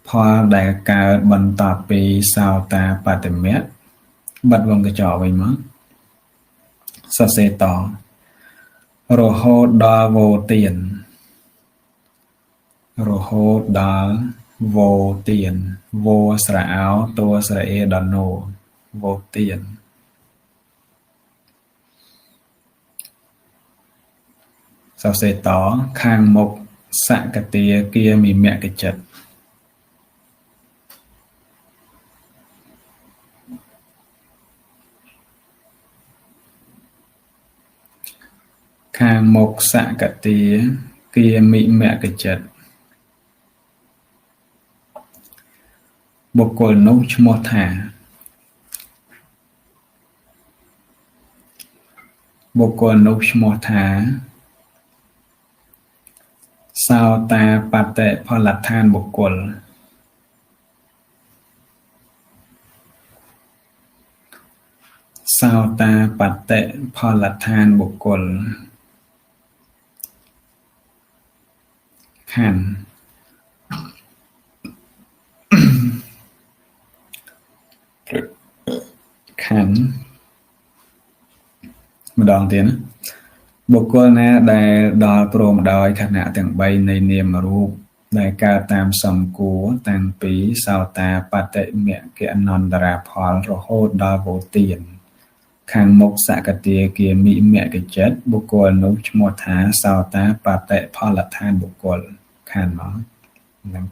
Speaker 1: ផលដែលកើតបន្ទាប់ពីសោតាបត្តមៈបិទវងកញ្ចក់វិញមកសរសេរតរហូតដល់វោទានរហូតដល់វោទានវោស្រៈអោតួស្រៈអេដល់ណូវោទានសរសេរតខាងមុខសកតាគាមិមគ្គចិត្តខាងមុខសកតាគាមិមគ្គចិត្តបុគ្គលនោះឈ្មោះថាបុគ្គលនោះឈ្មោះថាសោតាបតិផលដ្ឋានបុគ្គលសោតាបតិផលដ្ឋានបុគ្គលខណ្ឌខណ្ឌម្ដងទៀតណាបុគ្គលណាដែលដល់ព្រមដោយខណៈទាំង3នៃនាមរូបដែលកើតតាមសំគួរតាំងពីសោតាបតិមគ្គនន្តរាផលរហូតដល់វោទានខាងមុខសកតាគាមិមគ្គចិត្តបុគ្គលនោះឈ្មោះថាសោតាបតិផលដ្ឋានបុគ្គលខានមកនឹង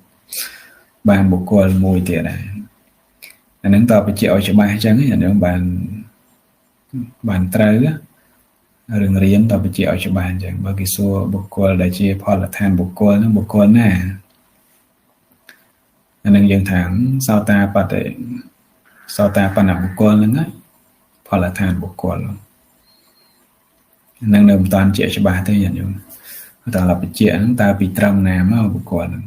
Speaker 1: បានបុគ្គលមួយទៀតដែរអានឹងតើបញ្ជាក់ឲ្យច្បាស់អញ្ចឹងអានឹងបានត្រូវរឿងរៀនតើបញ្ជាក់ឲ្យច្បាស់អញ្ចឹងបើគេសួរបុគ្គលដែលជាផលដ្ឋានបុគ្គលហ្នឹងបុគ្គលណាអានឹងយើងថាសោតាបតិសោតាបណ្ណបុគ្គលហ្នឹងហើយផលដ្ឋានបុគ្គលនឹងនៅមិនតាន់ជាច្បាស់ទេញាតិញោមតើលបញ្ជាក់ហ្នឹងតើពីត្រឹមណាមកបុគ្គលហ្នឹង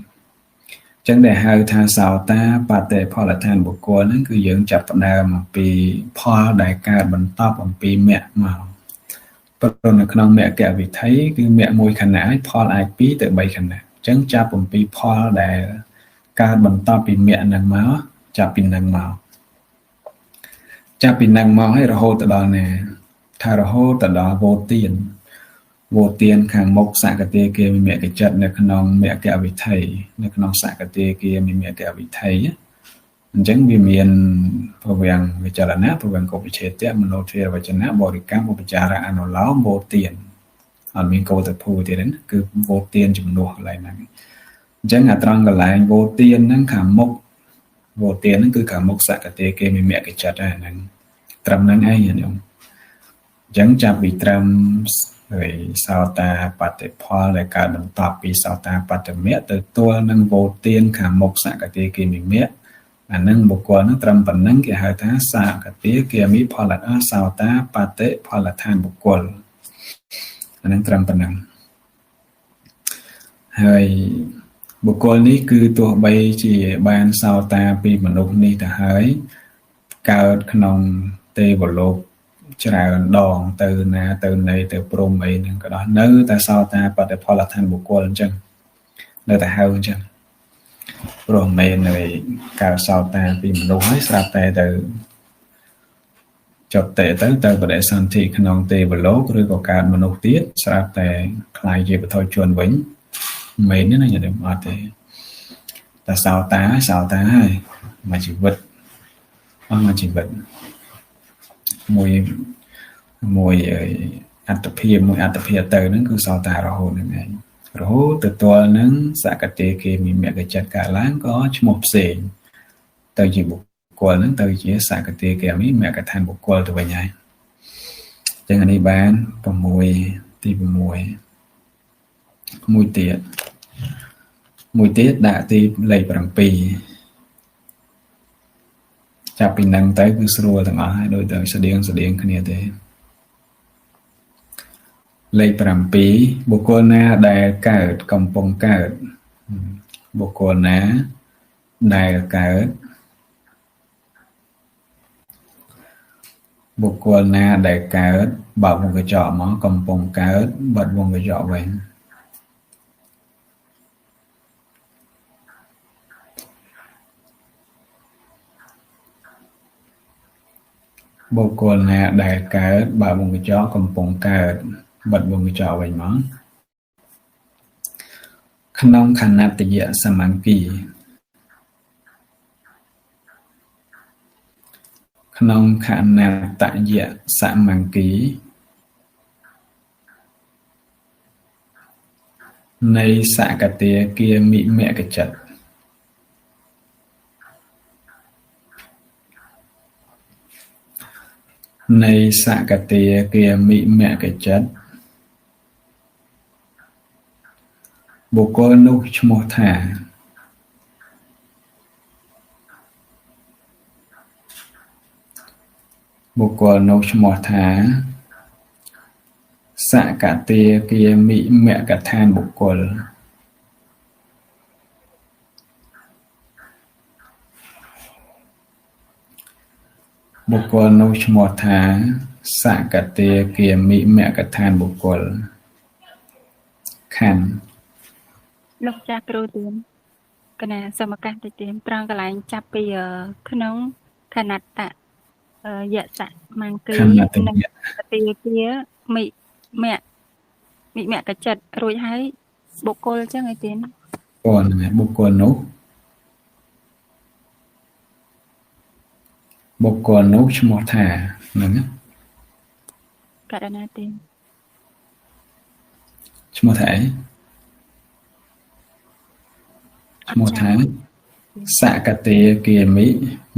Speaker 1: អញ្ចឹងដែលហៅថាសោតាបតិផលដ្ឋានបុគ្គលហ្នឹងគឺយើងចាប់ផ្ដើមអំពីផលដែលកើតបន្ទាប់អំពីមគ្គមកព្រោះនៅក្នុងមគ្គវិថីគឺមគ្គមួយខណៈហើយផលអាច2ទៅ3ខណៈអញ្ចឹងចាប់អំពីផលដែលកើតបន្ទាប់ពីមគ្គហ្នឹងមកចាប់ពីហ្នឹងមកចាប់ពីហ្នឹងមកហើយរហូតទៅដល់ណាថារហូតទៅដល់វោទានវោទានខាងមុខសកតាគាមិមគ្គចិត្តនៅក្នុងមគ្គវិថីនៅក្នុងសកតាគាមិមគ្គវិថីអញ្ចឹងវាមានពវាំងវិចរណៈពវាំងកុបិឆេតៈមនោធិរវចនៈបរិកម្មឧបចារៈអនុឡោមវោទានអត់មានកោតភូទៀតទេគឺវោទានជំនួសកន្លែងហ្នឹងអញ្ចឹងអាត្រង់កន្លែងវោទានហ្នឹងខាងមុខវោទានហ្នឹងគឺខាងមុខសកតាគាមិមគ្គចិត្តហ្នឹងត្រឹមហ្នឹងឯងញោមអញ្ចឹងចាប់ពីត្រឹមហើយសោតាបតិផលដែលកើតបន្ទាប់ពីសោតាបត្តមៈទៅទល់នឹងវោទានខាងមុខសកតាគាមិមគ្គអានឹងបុគ្គលហ្នឹងត្រឹមប៉ុណ្ណឹងគេហៅថាសកតាគាមិផលអសោតាបតិផលដ្ឋានបុគ្គលអានឹងត្រឹមប៉ុណ្ណឹងហើយបុគ្គលនេះគឺទោះបីជាបានសោតាពីមនុស្សនេះទៅហើយកើតក្នុងទេវលោក ច្រើនដងទៅណាទៅណីទៅព្រំអីហ្នឹងក៏ដោយនៅតែសោតាបតិផលដ្ឋានបុគ្គលអញ្ចឹងនៅតែហៅអញ្ចឹងព្រោះមិនមែននៅកើតសោតាពីមនុស្សហើយស្រាប់តែទៅចុតេទៅទៅបដិសន្ធិក្នុងទេវលោកឬក៏កើតមនុស្សទៀតស្រាប់តែក្លាយជាបុថុជនវិញមិនមែនទេណាញាតិញោមអត់ទេតែសោតាសោតាហើយមួយជីវិតអស់មួយជីវិតមួយមួយអត្តភាពមួយអត្តភាពទៅហ្នឹងគឺសោតារហូតហ្នឹងឯងរហូតទៅទល់នឹងសកតិគេមានមគ្គចិត្តកើតឡើងក៏ឈ្មោះផ្សេងទៅជាបុគ្គលហ្នឹងទៅជាសកតិគេមានមគ្គដ្ឋានបុគ្គលទៅវិញហើយអញ្ចឹងអានេះបាន6ទី6មួយទៀតមួយទៀតដាក់ទីលេខ7ចាប់ពីនឹងទៅគឺស្រួលទាំងអស់ហើយដូចតែស្តៀងគ្នាទេលេខ7បុគ្គលណាដែលកើតកំពុងកើតបុគ្គលណាដែលកើតបុគ្គលណាដែលកើតបើកវងកញ្ចក់មកកំពុងកើតបិទវងកញ្ចក់វិញបុគ្គលណាដែលកើតបើកវងកញ្ចក់កំពុងកើតបិទវងកញ្ចក់វិញមកក្នុងខណត្តយៈសមង្គីក្នុងខណត្តយៈសមង្គីនៃសកតិគាមិមគ្គចិត្តនៃសកតិគាមិមគ្គចិត្តបុគ្គលនោះឈ្មោះថាបុគ្គលនោះឈ្មោះថាសកតិគាមិមគ្គដ្ឋានបុគ្គលបុគ្គលនោះឈ្មោះថាសកតិគាមិមគ្គដ្ឋានបុគ្គលខណ្ឌ
Speaker 2: លោកចាស់គ្រូទៀនកណាសមកាសតិចទៀនត្រង់កន្លែងចាប់ពីក្នុងខណត្តយៈសមង្គីនិងតិគាមិមគ្គមិមគ្គចិត្តរួចហើយបុគ្គលចឹងឯទៀន
Speaker 1: អូហ្នឹងហើយបុគ្គលនោះបុគ្គលនោះឈ្មោះថាហ្នឹង
Speaker 2: ករណាទៀន
Speaker 1: ឈ្មោះថាអីឈ្មោះថាសកតិគាមិ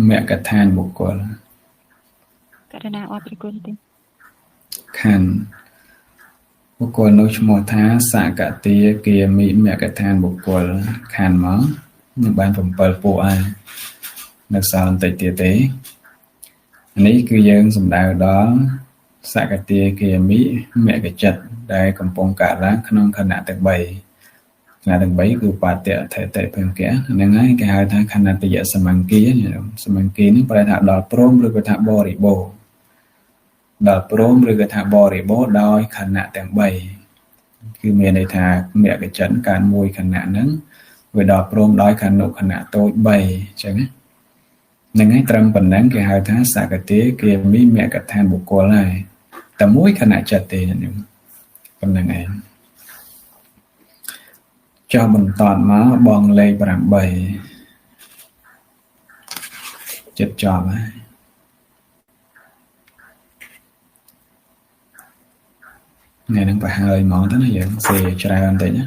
Speaker 1: មគ្គដ្ឋានបុគ្គល
Speaker 2: ករណាអរព្រគុណទេ
Speaker 1: ខណ្ឌបុគ្គលនោះឈ្មោះថាសកតិគាមិមគ្គដ្ឋានបុគ្គលខណ្ឌមកនឹងបាន7ពួកហើយនៅសល់បន្តិចទៀតទេនេះគឺយើងសំដៅដល់សកតិគាមិមគ្គចិត្តដែលកំពុងកើតឡើងក្នុងខណៈទាំង3ខណៈទាំង3គឺបតិអធិតិភង្គៈហ្នឹងហើយគេហៅថាខណត្តយៈសមង្គីសមង្គីហ្នឹងប្រែថាដល់ព្រមឬក៏ថាបរិបូរណ៍ដល់ព្រមឬក៏ថាបរិបូរណ៍ដោយខណៈទាំង3គឺមានន័យថាមគ្គចិត្តកើតមួយខណៈហ្នឹងវាដល់ព្រមដោយខនុខណៈតូច3អញ្ចឹងណាហ្នឹងហើយត្រឹមប៉ុណ្ណឹងគេហៅថាសកតិគាមិមគ្គដ្ឋានបុគ្គលហើយតែមួយខណៈចិត្តទេខ្ញុំប៉ុណ្្នឹងឯងចុះបន្តមកបងលេខ8ចិត្តចប់ហើយថ្ងៃហ្នឹងប្រហើយហ្មងទៅណាយើងសេច្រើនបន្តិចណា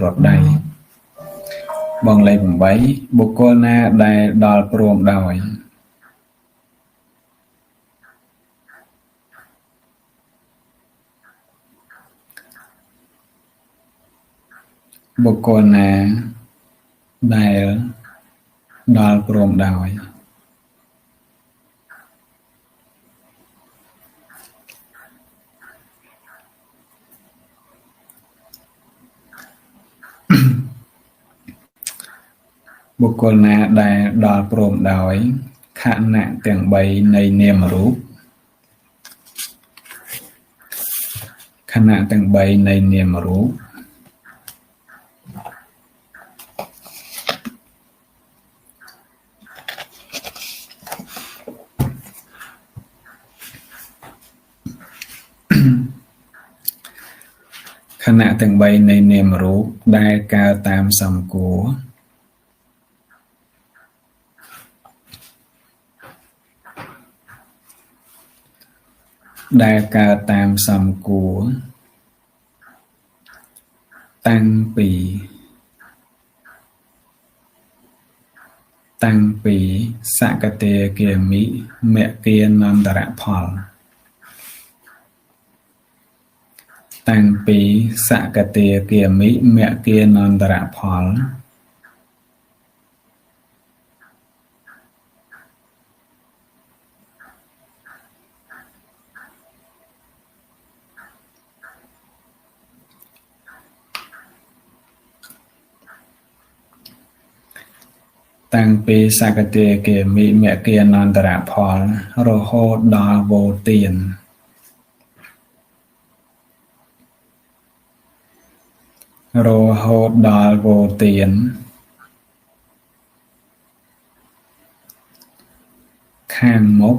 Speaker 1: រត់ដៃបងលេខ8បុគ្គលណាដែលដល់ព្រមដោយបុគ្គលណាដែលដល់ព្រមដោយបុគ្គលណាដែលដល់ព្រមដោយខណៈទាំង3នៃនាមរូប ខណៈទាំង3នៃនាមរូបខណៈទាំង3នៃនាមរូបដែលកើតតាមសំគួរដែលកើតតាមសំគួរតាំងពីសកតិគាមិមគ្គានន្តរផលតាំងពីសកតិគាមិមគ្គានន្តរផលតាំងពីសកតិគាមិមគ្គានន្តរផលរហូតដល់វោទានរហូតដល់វោទានខាងមុខ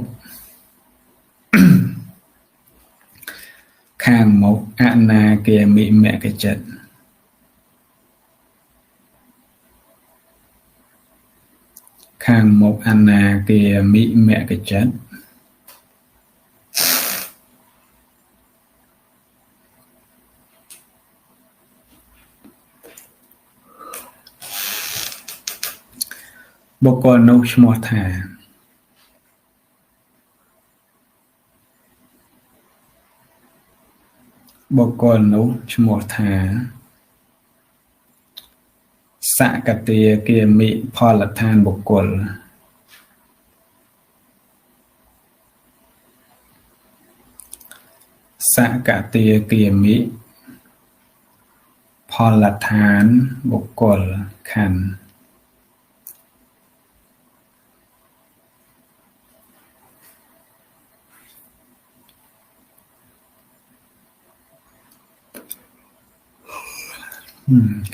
Speaker 1: ខាងមុខអនាគាមិមគ្គចិត្តខាងមុខអនាគាមិមគ្គចិត្តបុគ្គលនោះឈ្មោះថាបុគ្គលនោះឈ្មោះថាសកតិគាមិផលដ្ឋានបុគ្គលសកតិគាមិផលដ្ឋានបុគ្គលខណ្ឌ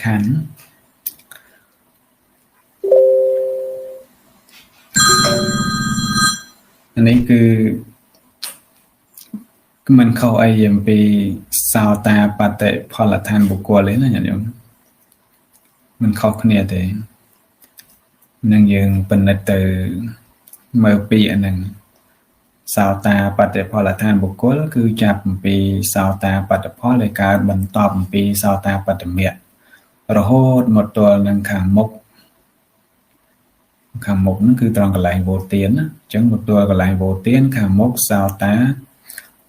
Speaker 1: ខណ្ឌនេះគឺមិនខុសអីអំពីសោតាបតិផលដ្ឋានបុគ្គលទេណាញាតិញោមមិនខុសគ្នាទេនឹងយើងពិនិត្យទៅមើលពីអាហ្នឹងសោតាបតិផលដ្ឋានបុគ្គលគឺចាប់អំពីសោតាបតិផលដែលកើតបន្តអំពីសោតាបតិមគ្គរហូតមកទល់នឹងខាងមុខខាងមុខហ្នឹងគឺត្រង់កន្លែងវោទានណាអញ្ចឹងមកទល់កន្លែងវោទានខាងមុខសោតា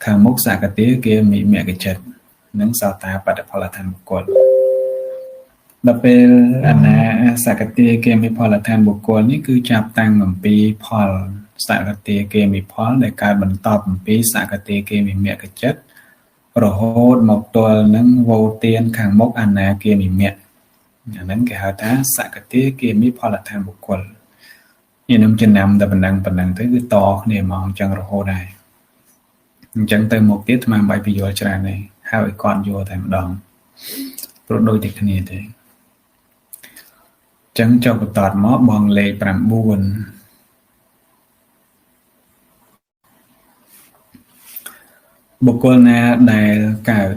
Speaker 1: ខាងមុខសកតិគាមិមគ្គចិត្តនិងសោតាបតិផលដ្ឋានបុគ្គលដល់ពេលអនាសកតិគាមិផលដ្ឋានបុគ្គលនេះគឺចាប់តាំងអំពីផលសកតិគាមិផលដែលកើតបន្តអំពីសកតិគាមិមគ្គចិត្តរហូតមកទល់នឹងវោទានខាងមុខអនាគាមិមគ្គអាហ្នឹងគេហៅថាសកតិគាមិផលដ្ឋានបុគ្គលនេះនឹងចំណាំតែប៉ុណ្ណឹងទៅគឺតគ្នាហ្មងអញ្ចឹងរហូតដែរអញ្ចឹងទៅមុខទៀតអាត្មាមិនបាច់ពយល់ច្រើនទេហើយឲ្យគាត់យល់តែម្ដងព្រោះដូចតែគ្នាទេអញ្ចឹងចុះបន្តមកបងលេខ9បុគ្គលណាដែលកើត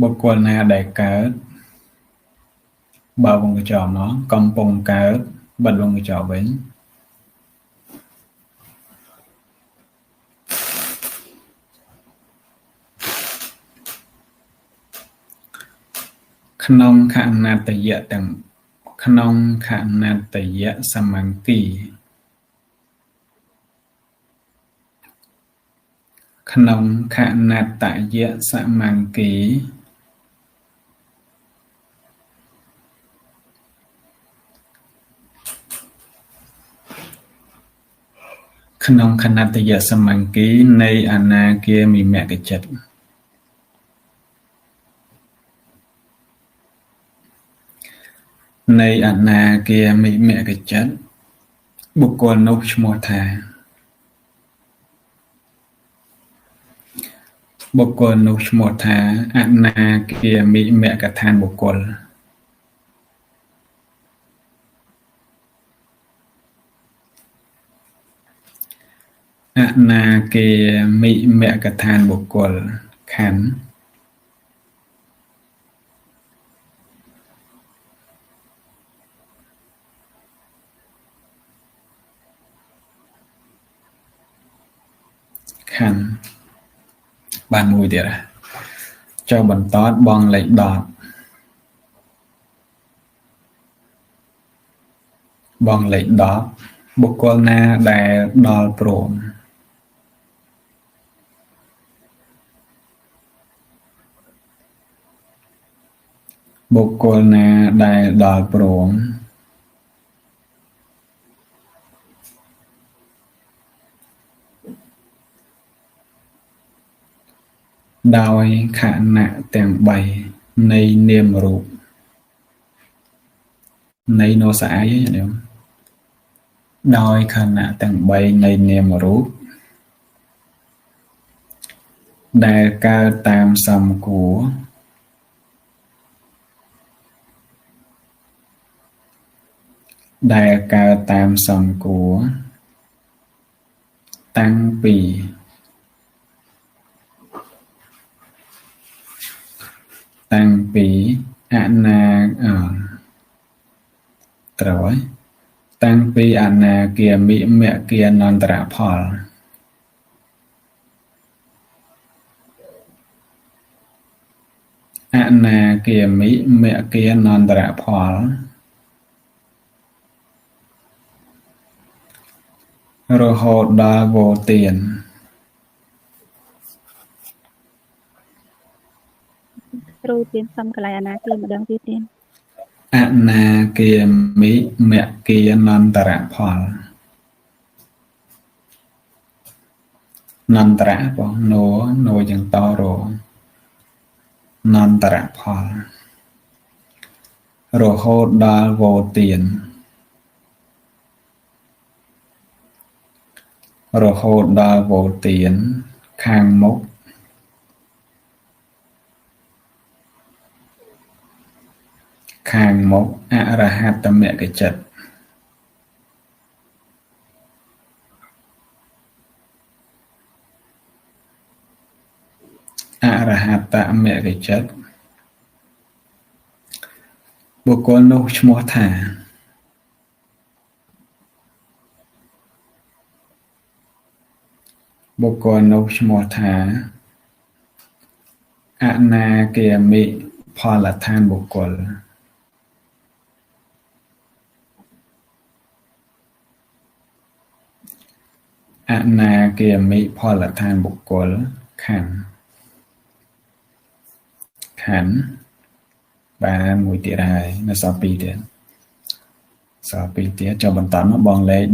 Speaker 1: បុគ្គលណាដែលកើតបើវងកញ្ចក់មកកំពុងកើតបិទវងកញ្ចក់វិញក្នុងខណតយៈទាំងក្នុងខណតយៈសមង្គីក្នុងខណតយៈសមង្គីក្នុងខណតយៈសមង្គីនៃអនាគាមិមគ្គចិត្តនៃអនាគាមិមគ្គចិត្ត បុគ្គលនោះឈ្មោះថាបុគ្គលនោះឈ្មោះថាអនាគាមិមគ្គដ្ឋានបុគ្គលអនាគាមិមគ្គដ្ឋានបុគ្គលខណ្ឌខណ្ឌបានមួយទៀតចុះបន្តបងលេខ10បងលេខ10បុគ្គលណាដែលដល់ព្រមបុគ្គលណាដែលដល់ព្រមដោយខណៈទាំង3នៃនាមរូបនៃនោសអាយញោមដោយខណៈទាំង3នៃនាមរូបដែលកើតតាមសំគួរដែលកើតតាមសំគួរតាំងពីអនាត្រូវហើយតាំងពីអនាគាមិមគ្គានន្តរផលអនាគាមិមគ្គានន្តរផលរហូតដល់វោទាន
Speaker 2: គ្រូទៀនសំកន្លែងអនាគាម្ដងទៀតទៀន
Speaker 1: អនាគាមិមគ្គានន្តរផលនន្តរបងណូណូយ៉ាងតរនន្តរផលរហូតដល់វោទានរហូតដល់វោទានខាងមុខខាងមុខអរហត្តមគ្គចិត្តអរហត្តមគ្គចិត្តបុគ្គលនោះឈ្មោះថាបុគ្គលនោះឈ្មោះថាអនាគាមិផលដ្ឋានបុគ្គលអនាគាមិផលដ្ឋានបុគ្គលខណ្ឌខណ្ឌបានមួយទៀតហើយនៅសល់2ទៀតសល់2ទៀតចុះបន្តមកបងលេខ11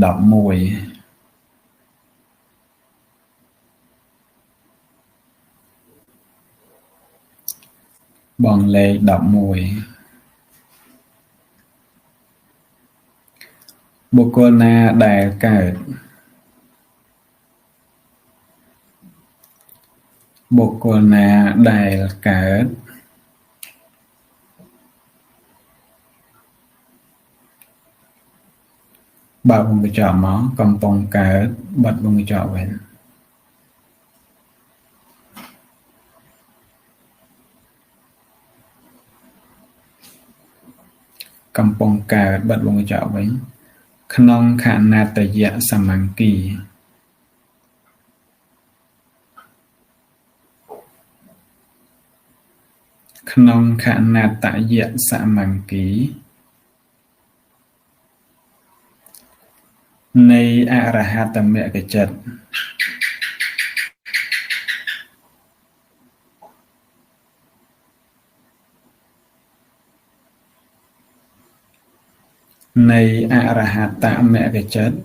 Speaker 1: បងលេខ11បុគ្គលណាដែលកើតបុគ្គលណាដែលកើតបើវងកញ្ចក់មកកំពុងកើតបិទវងកញ្ចក់វិញកំពុងកើតបិទវងកញ្ចក់វិញក្នុងខណតយៈសមង្គីក្នុងខណតយៈសមង្គីនៃអរហត្តមគ្គចិត្តនៃអរហត្តមគ្គចិត្ត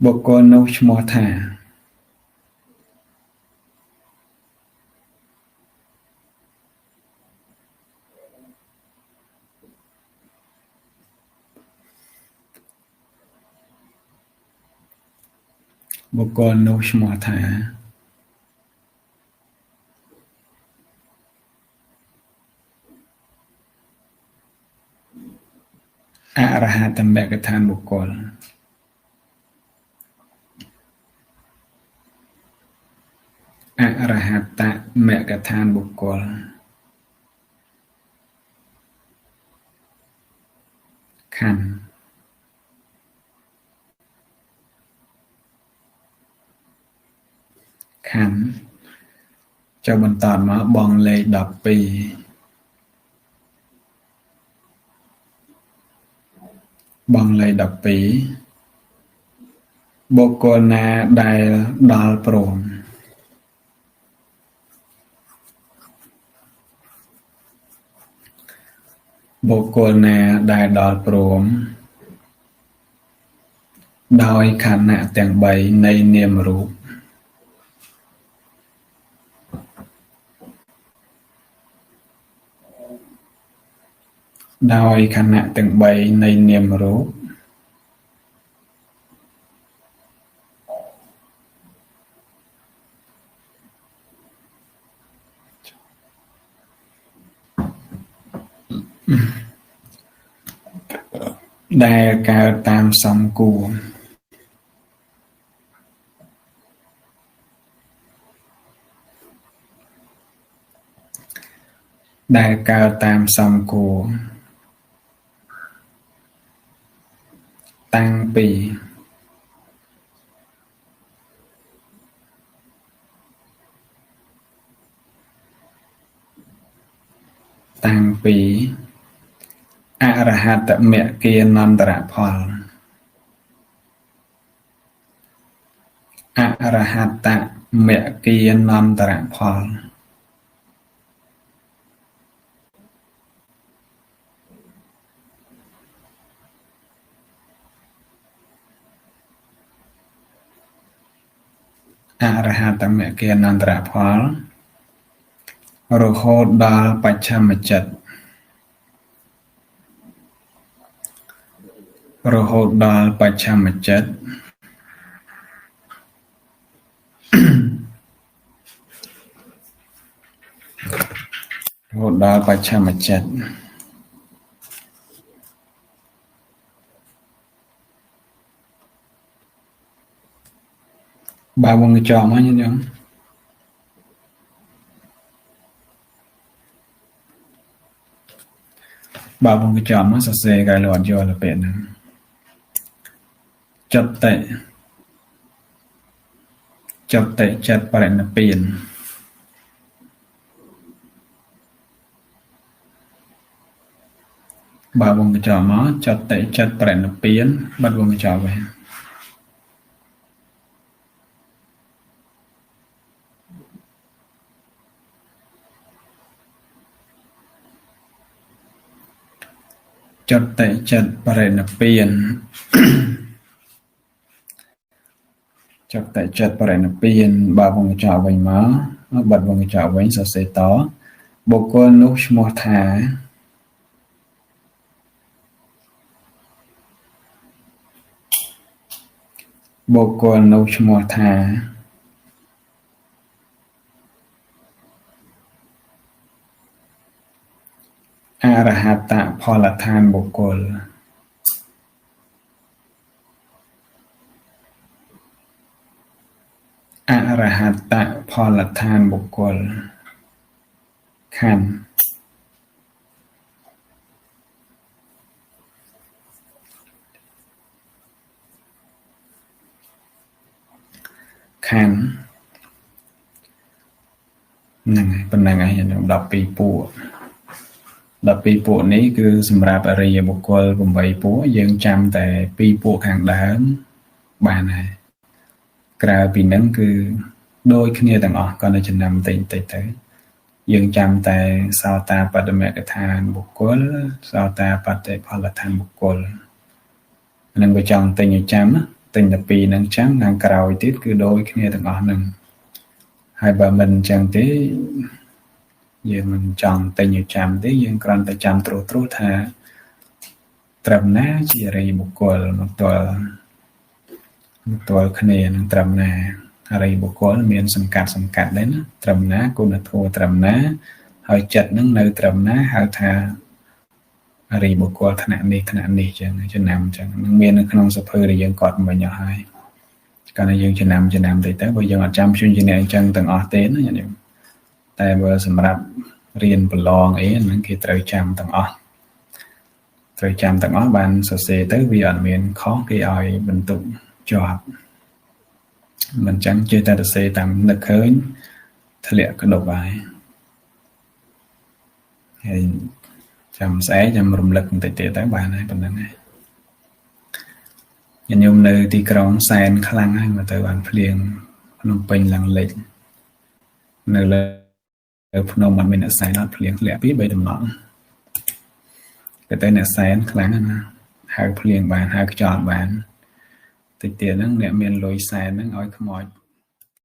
Speaker 1: បុគ្គលនោះឈ្មោះថា បុគ្គលនោះឈ្មោះថាអរហត្តមគ្គដ្ឋានបុគ្គលអរហត្តមគ្គដ្ឋានបុគ្គលខណ្ឌខណ្ឌចូលបន្តមកបងលេខ12បងលេខ12បុគ្គលណាដែលដល់ព្រមបុគ្គលណាដែលដល់ព្រមដោយខណៈទាំង3នៃនាមរូបដោយខណៈទាំង3នៃនាមរូបដែលកើតតាមសំគួរដែលកើតតាមសំគួរតាំងពីតាំងពីអរហត្តមគ្គានន្តរផលអរហត្តមគ្គានន្តរផលអរហត្តមគ្គានន្តរផលរហូតដល់បច្ឆមចិត្តរហូតដល់បច្ឆមចិត្តរហូតដល់បច្ឆមចិត្តបើវងកញ្ចក់មកញោមបើវងកញ្ចក់មកសរសេរកែលអត់យល់ទៅពេលហ្នឹងចតិចតិចិត្តបរិណិព្វានបើវងកញ្ចក់មកចតិចិត្តបរិណិព្វានបិទវងកញ្ចក់វិញចតិចិត្តបរិណិព្វានចតិចិត្តបរិណិព្វានបើវងកញ្ចក់វិញមកបិទវងកញ្ចក់វិញសរសេរតបុគ្គលនោះឈ្មោះថាបុគ្គលនោះឈ្មោះថាអរហត្តផលដ្ឋានបុគ្គលអរហត្តផលដ្ឋានបុគ្គលខណ្ឌខណ្ឌហ្នឹងហើយប៉ុណ្ណឹងហើយ12ពួក12ពួកនេះគឺសម្រាប់អរិយបុគ្គល8ពួកយើងចាំតែ2ពួកខាងដើមបានហើយក្រៅពីហ្នឹងគឺដូចគ្នាទាំងអស់គាត់នៅចំណាំតិចតិចទៅយើងចាំតែសោតាបត្តមគ្គដ្ឋានបុគ្គលសោតាបតិផលដ្ឋានបុគ្គលហ្នឹងវាចង់ទិញឲ្យចាំទិញតែពីរហ្នឹងចាំខាងក្រោយទៀតគឺដូចគ្នាទាំងអស់ហ្នឹងហើយបើមិនអញ្ចឹងទេយើងមិនចង់ទិញឲ្យចាំទេយើងគ្រាន់តែចាំត្រួសត្រាសថាត្រឹមណាជាអរិយបុគ្គលមកទល់ ទល់គ្នានឹងត្រឹមណាអរិយបុគ្គលមានសង្កាត់សង្កាត់ដែរណាត្រឹមណាគុណធម៌ត្រឹមណាហើយចិត្តនឹងនៅត្រឹមណាហៅថាអរិយបុគ្គលថ្នាក់នេះថ្នាក់នេះចឹងចំណាំចឹងនឹងមាននៅក្នុងសភៅដែលយើងកត់មិញអស់ហើយកាលណាយើងចំណាំចំណាំតិចទៅបើយើងអត់ចាំព្យញ្ជនៈអញ្ចឹងទាំងអស់ទេណាញាតិញោមតែបើសម្រាប់រៀនប្រឡងអីហ្នឹងគេត្រូវចាំទាំងអស់ត្រូវចាំទាំងអស់បានសរសេរទៅវាអត់មានខុសគេឲ្យបន្ទុកជាប់មិនចឹងចេះតែសរសេរតាមនឹកឃើញធ្លាក់ក្តុបហើយហើយចាំស្អែកចាំរំលឹកបន្តិចទៀតទៅបានហើយប៉ុណ្្នឹងហើយញាតិញោមនៅទីក្រុងសែនខ្លាំងហើយមកទៅបានភ្លៀងភ្នំពេញឡើងលិចនៅលើភ្នំអត់មានអ្នកសែនអត់ភ្លៀងធ្លាក់ពី3តំណក់គេទៅអ្នកសែនខ្លាំងណាហៅភ្លៀងបានហៅខ្យល់បានតិចទៀតហ្នឹងអ្នកមានលុយសែនហ្នឹងឲ្យខ្មោច